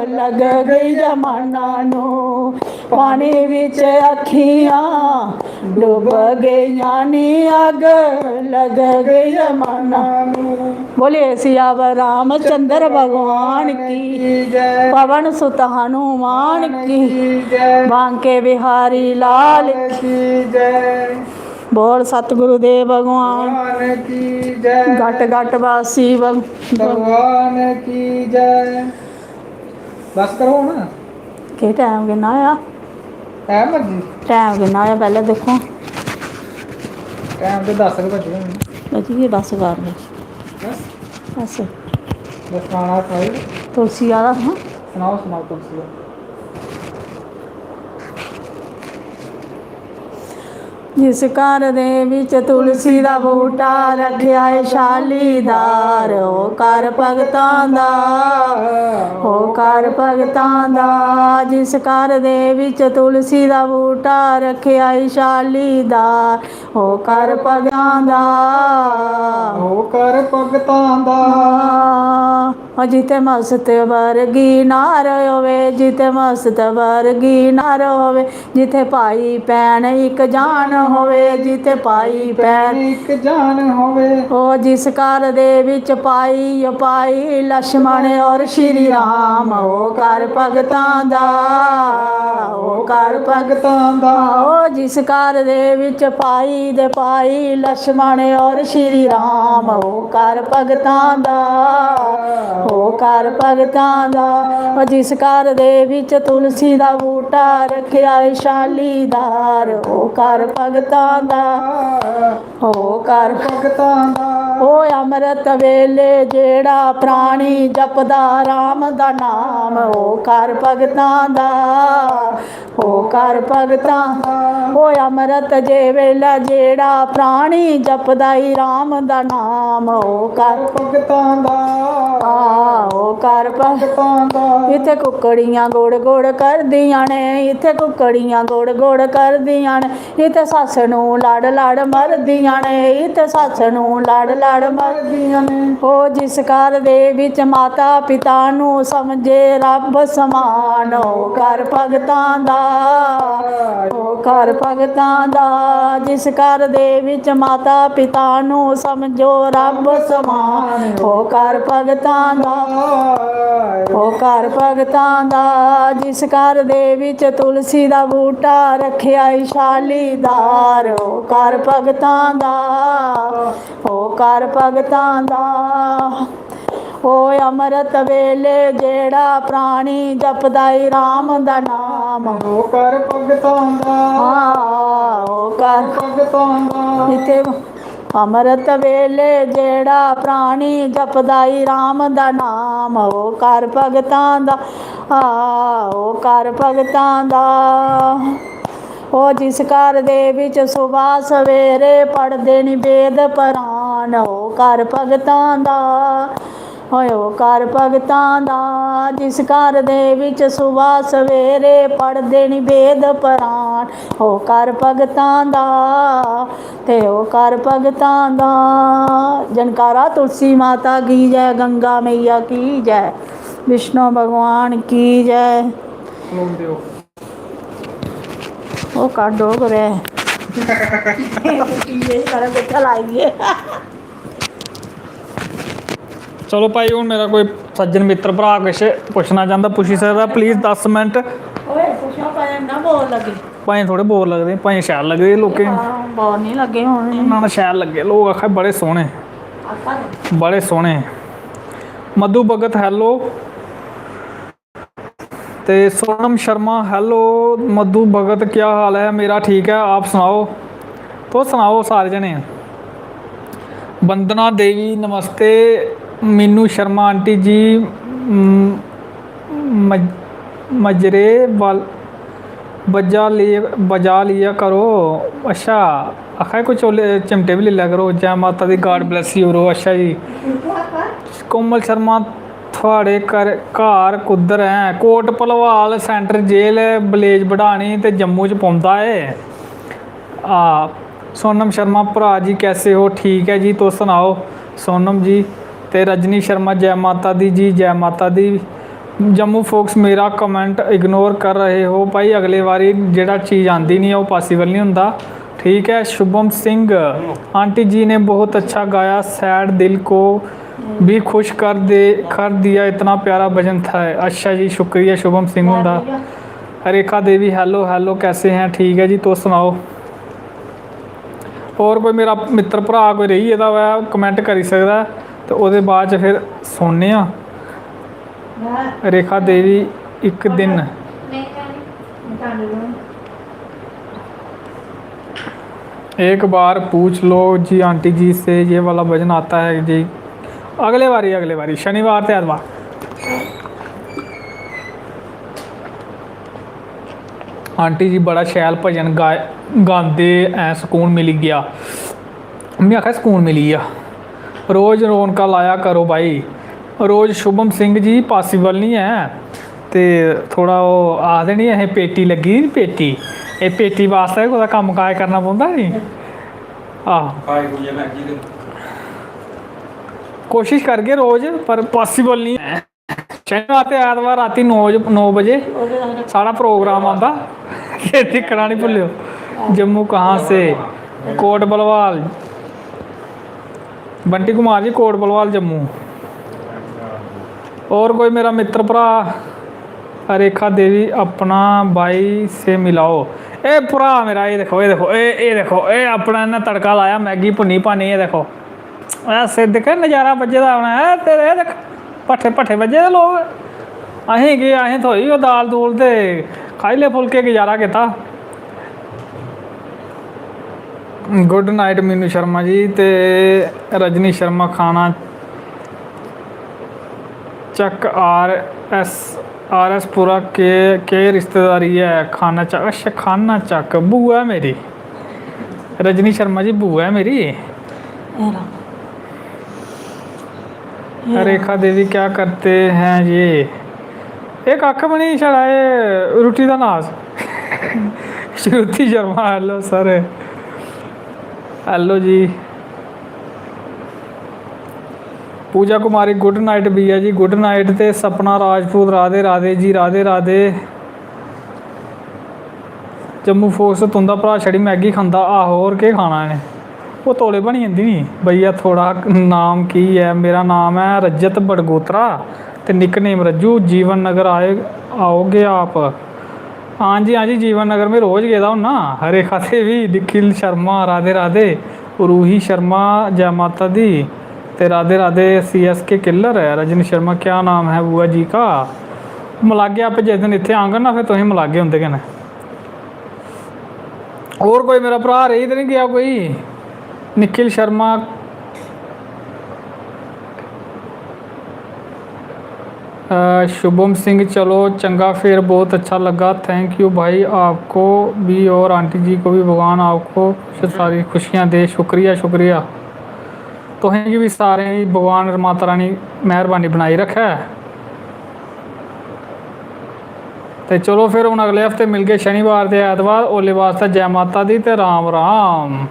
लग गई मना नू। पानी बिच अक्खियां डुब गईयां नी, अग लग गई मना नू। बोलिए सियावर रामचंद्र भगवान की, जय। पवन सुत हनुमान की, जय। बांके बिहारी लाल की जय। बोल सतगुरुदेव भगवान भगवान की जय। घट घट वासी भग- भगवान की जय। बस करो ना। केह् टैम किन्ना होआ? टैम मर्जी। टैम किन्ना होआ पैह्लें दिक्खो। टैम ते दस गै बज्जे होने। बज्जी गे दस बारां। बस? बस। बस सनाना सनाई। तुलसी आह्ला हा? सनाओ, सनाओ तुलसी दा। जिस घर दे बिच तुलसी दा बूह्टा रक्खेआ ऐ छालीदार, ओ घर भगतां दा, ओ घर भगतां दा। जिस घर दे बिच तुलसी दा बूह्टा रक्खेआ ऐ छालीदार, ओ घर भगतां दा, ओ घर भगतां दा। ओ जित्थै मस्त वर्गी नार होवे, जित्थै मस्त वर्गी नार होवे, जित्थै भाई भैन इक जान होवे, जित्थै भाई भैन इक जान होवे। ओ जिस घर दे बिच भाई, ओ भाई लक्ष्मण और श्री राम, ओ घर भगतां दा, ओ घर भगतां दा। ओ जिस घर दे बिच भाई दे भाई लक्ष्मण और श्री राम, ओ घर भगतां दा, ओ घर भगतां दा। ओ जिस घर दे बिच तुलसी दा बूह्टा रक्खेआ ऐ छालीदार, ओ घर भगतां दा, ओ घर भगतां दा। ओ अमृत वेले जेह्ड़ा प्राणी जपदा राम दा नाम, ओ घर भगतां दा, ओ घर भगतां दा। ओ अमृत जे वेले जेह्ड़ा प्राणी जपदा ई राम दा नाम, ओ घर भगतां दा। आ, ओ घर भग- भगतां दा। इत्थै कुक्कड़ियां गोड़ गोड़ करदियां ने, इत्थै कुक्कड़ियां गोड़ गोड़ करदियां ने, इत्थै सस्स नू लड़ लड़ मरदियां ने, इत्थै सस्स नू लड़ लड़ मरदियां ने। ओ जिस घर दे बिच माता पिता नू समझे रब समान, ओ घर भगतां दा, ओ घर भगतां दा। जिस घर दे बिच माता पिता नू समझो रब समान, ओ घर भगतां दा, ओ घर भगतां दा। जिस घर दे बिच तुलसी दा बूह्टा रक्खेआ ई छालीदार, ओ घर भगतां दा, ओ घर भगतां दा। ओ अमृत वेले जेह्ड़ा प्राणी जपदा ई राम दा नाम, ओ घर भगतां दा, आ, ओ घर भगतां दा। इत्थै अमृत बेले जेड़ा प्राणी जपदा ई राम दा नाम, ओ कर भगतां दा, आ, ओ कर भगतां दा। ओ जिस घर दे बिच सुबह सवेरे पढ़दे नी वेद पराण, ओ कर भगतां दा, ओए ओ कर भगतां दा। जिस घर दे बिच सुबह सवेरे पढ़दे नी वेद पराण, ओ कर भगतां दा, ते ओ कर भगतां दा। जनकारा तुलसी माता की जय, गंगा मैया की जय, विष्णु भगवान की जय। ओह् कर डोगरे। ये सारा किट्ठा लाई दिए। चलो भाई, हून मेरा कोई सज्जन मित्र भ्राऽ किश पुच्छना चांह्दा, पुच्छी सकदा, प्लीज, दस मिंट। ओए, पुच्छो, भाएं ना बोर लग्गे। भाएं थोह्ड़े बोर लगदे, भाएं शैल लगदे लोकें गी। हां, बोर निं लग्गे होने। ना, ना, शैल लग्गे। लोक आखा दे, "बड़े सोह्ने, आखा दे। बड़े सोह्ने।" मधु भगत, hello। ते सोनम शर्मा, hello। मधु भगत, क्या हाल है? मेरा ठीक है, आप सनाओ, तुस सनाओ सारे जने। वंदना देवी, नमस्ते। मीनू शर्मा, आंटी जी, म-, मज-, मजरे वाल-, बजा लिया, बजा लिया करो। अच्छा, आखा दे कोई चोले चिमटे बी लेई लै करो। जै माता दी, God bless you bro। अच्छा जी, कोमल शर्मा, थुआढ़े घर, घर कुद्धर ऐ? Kot Bhalwal, central jail, village Badani ते जम्मू च पौंदा ऐ। आ, सोनम शर्मा, भ्राऽ जी कैसे हो? ठीक ऐ जी, तुस सनाओ सोनम जी। ते रजनी शर्मा, जै माता दी जी, जै माता दी। जम्मू फोक्स, मेरा कमेंट इग्नोर कर रहे हो भाई, अगले बारी जेह्ड़ा चीज आंदी निं ऐ, ओह् पॉसिबल निं होंदा। ठीक ऐ शुभम सिंह, आंटी जी ने बहुत अच्छा गाया, सैड दिल को भी खुश कर दे, कर दिया, इतना प्यारा भजन था। अच्छा जी, शुक्रिया शुभम सिंह हुंदा। रेखा देवी, hello hello, कैसे हैं? ठीक ऐ जी, तुस सनाओ। होर कोई मेरा मित्तर भ्राऽ कोई रेही गेदा होऐ, कमेंट करी सकदा ऐ, ते ओह्दे बाद च फिर सुनने आं। रेखा देवी, इक दिन, एक बार पूछ लो जी आंटी जी से, ये वाला भजन आता है जी। अगले बारी, अगले बारी, शनिवार ते ऐतवार। आंटी जी बड़ा शैल भजन गाए, गांदे ऐ, सकून मिली गेआ। में आखेआ, "सकून मिली गेआ।" रोज रौनकां लाया करो भाई। रोज शुभम सिंह जी, पॉसिबल निं ऐ। ते थोह्ड़ा ओह् आखदे निं, असें पेटी लग्गी दी नी, पेटी। एह् पेटी बास्तै बी कुतै कम्म काज करना पौंदा नी। आहो। खाई खुइयै मैगी ते कोशिश करगे रोज, पर पॉसिबल निं ऐ। शनिवार ते ऐतवार रातीं नौ ज-, नौ बजे साढ़ा प्रोग्राम आंदा। एह् दिक्खना निं भुल्लेओ। जम्मू कहाँ से? कोट भलवाल। बंटी कुमार जी, कोट भलवाल, जम्मू। और कोई मेरा मित्र भ्राऽ? रेखा देवी, अपना भाई से मिलाओ। ए भ्राऽ मेरा, एह् दिक्खो, एह् दिक्खो, एह्, एह् दिक्खो, एह् अपना इ'न्नै तड़का लाया, मैगी भुन्नी भन्नी, एह् दिक्खो। ऐ सिर दिक्ख, नजारा बज्झे दा होना ऐ तेरे, दिक्ख, भट्ठे, भट्ठे बज्झे दे लोक। असें केह्, असें थ्होई ओह् दाल दूल ते खाई ले फुलके, गुजारा कीता। गुड नाइट मीनू शर्मा जी ते रजनी शर्मा। खाना चक आर एस, आर एस पुरा केह्, केह् रिश्तेदारी ऐ? खाना चक, अच्छा, खाना चक, बुआ ऐ मेरी। रजनी शर्मा जी, बुआ ऐ मेरी। रेखा देवी, क्या करते हैं ये? एह् कक्ख बी निं, छड़ा एह् रुट्टी दा नास। श्रुति शर्मा, hello sir। Hello जी। पूजा कुमारी, गुड नाइट भैया जी, गुड नाइट। ते सपना राजपूत, राधे राधे जी, राधे राधे। जम्मू फोक्स, तुं'दा भ्राऽ छड़ी मैगी खंदा। आहो, होर केह् खाना इ'नें? ओह् तौले बनी जंदी नी। भैया, थुआढ़ा नाम की ऐ? मेरा नाम ऐ रजत बड़गोत्रा ते निक नेम रज्जू। जीवन नगर आए, आओगे आप? हां जी, हां जी, जीवन नगर में रोज गेदा होना। रेखा देवी, निखिल शर्मा, राधे राधे। रूही शर्मा, जै माता दी। ते राधे राधे। सी एस के किलर ऐ, रजनी शर्मा, क्या नाम है बुआ जी का? मलागे आपे, जिस दिन इत्थै आंगन ना, फिर तुसें मलागे उं'दे कन्नै। होर कोई मेरा भ्राऽ रेही ते निं गेआ कोई? निखिल शर्मा, अ, शुभम सिंह, चलो चंगा फिर, बहुत अच्छा लग्गा। थैंक यू भाई, आपको भी और आंटी जी को भी भगवान आपको सारी खुशियां दे। शुक्रिया, शुक्रिया। तुसें गी बी सारें गी भगवान माता रानी मेहरबानी बनाई रक्खै। ते चलो फिर, हून अगले हफ्ते मिलगे शनिवार ते ऐतवार। ओल्ले बास्तै जै माता दी ते राम राम।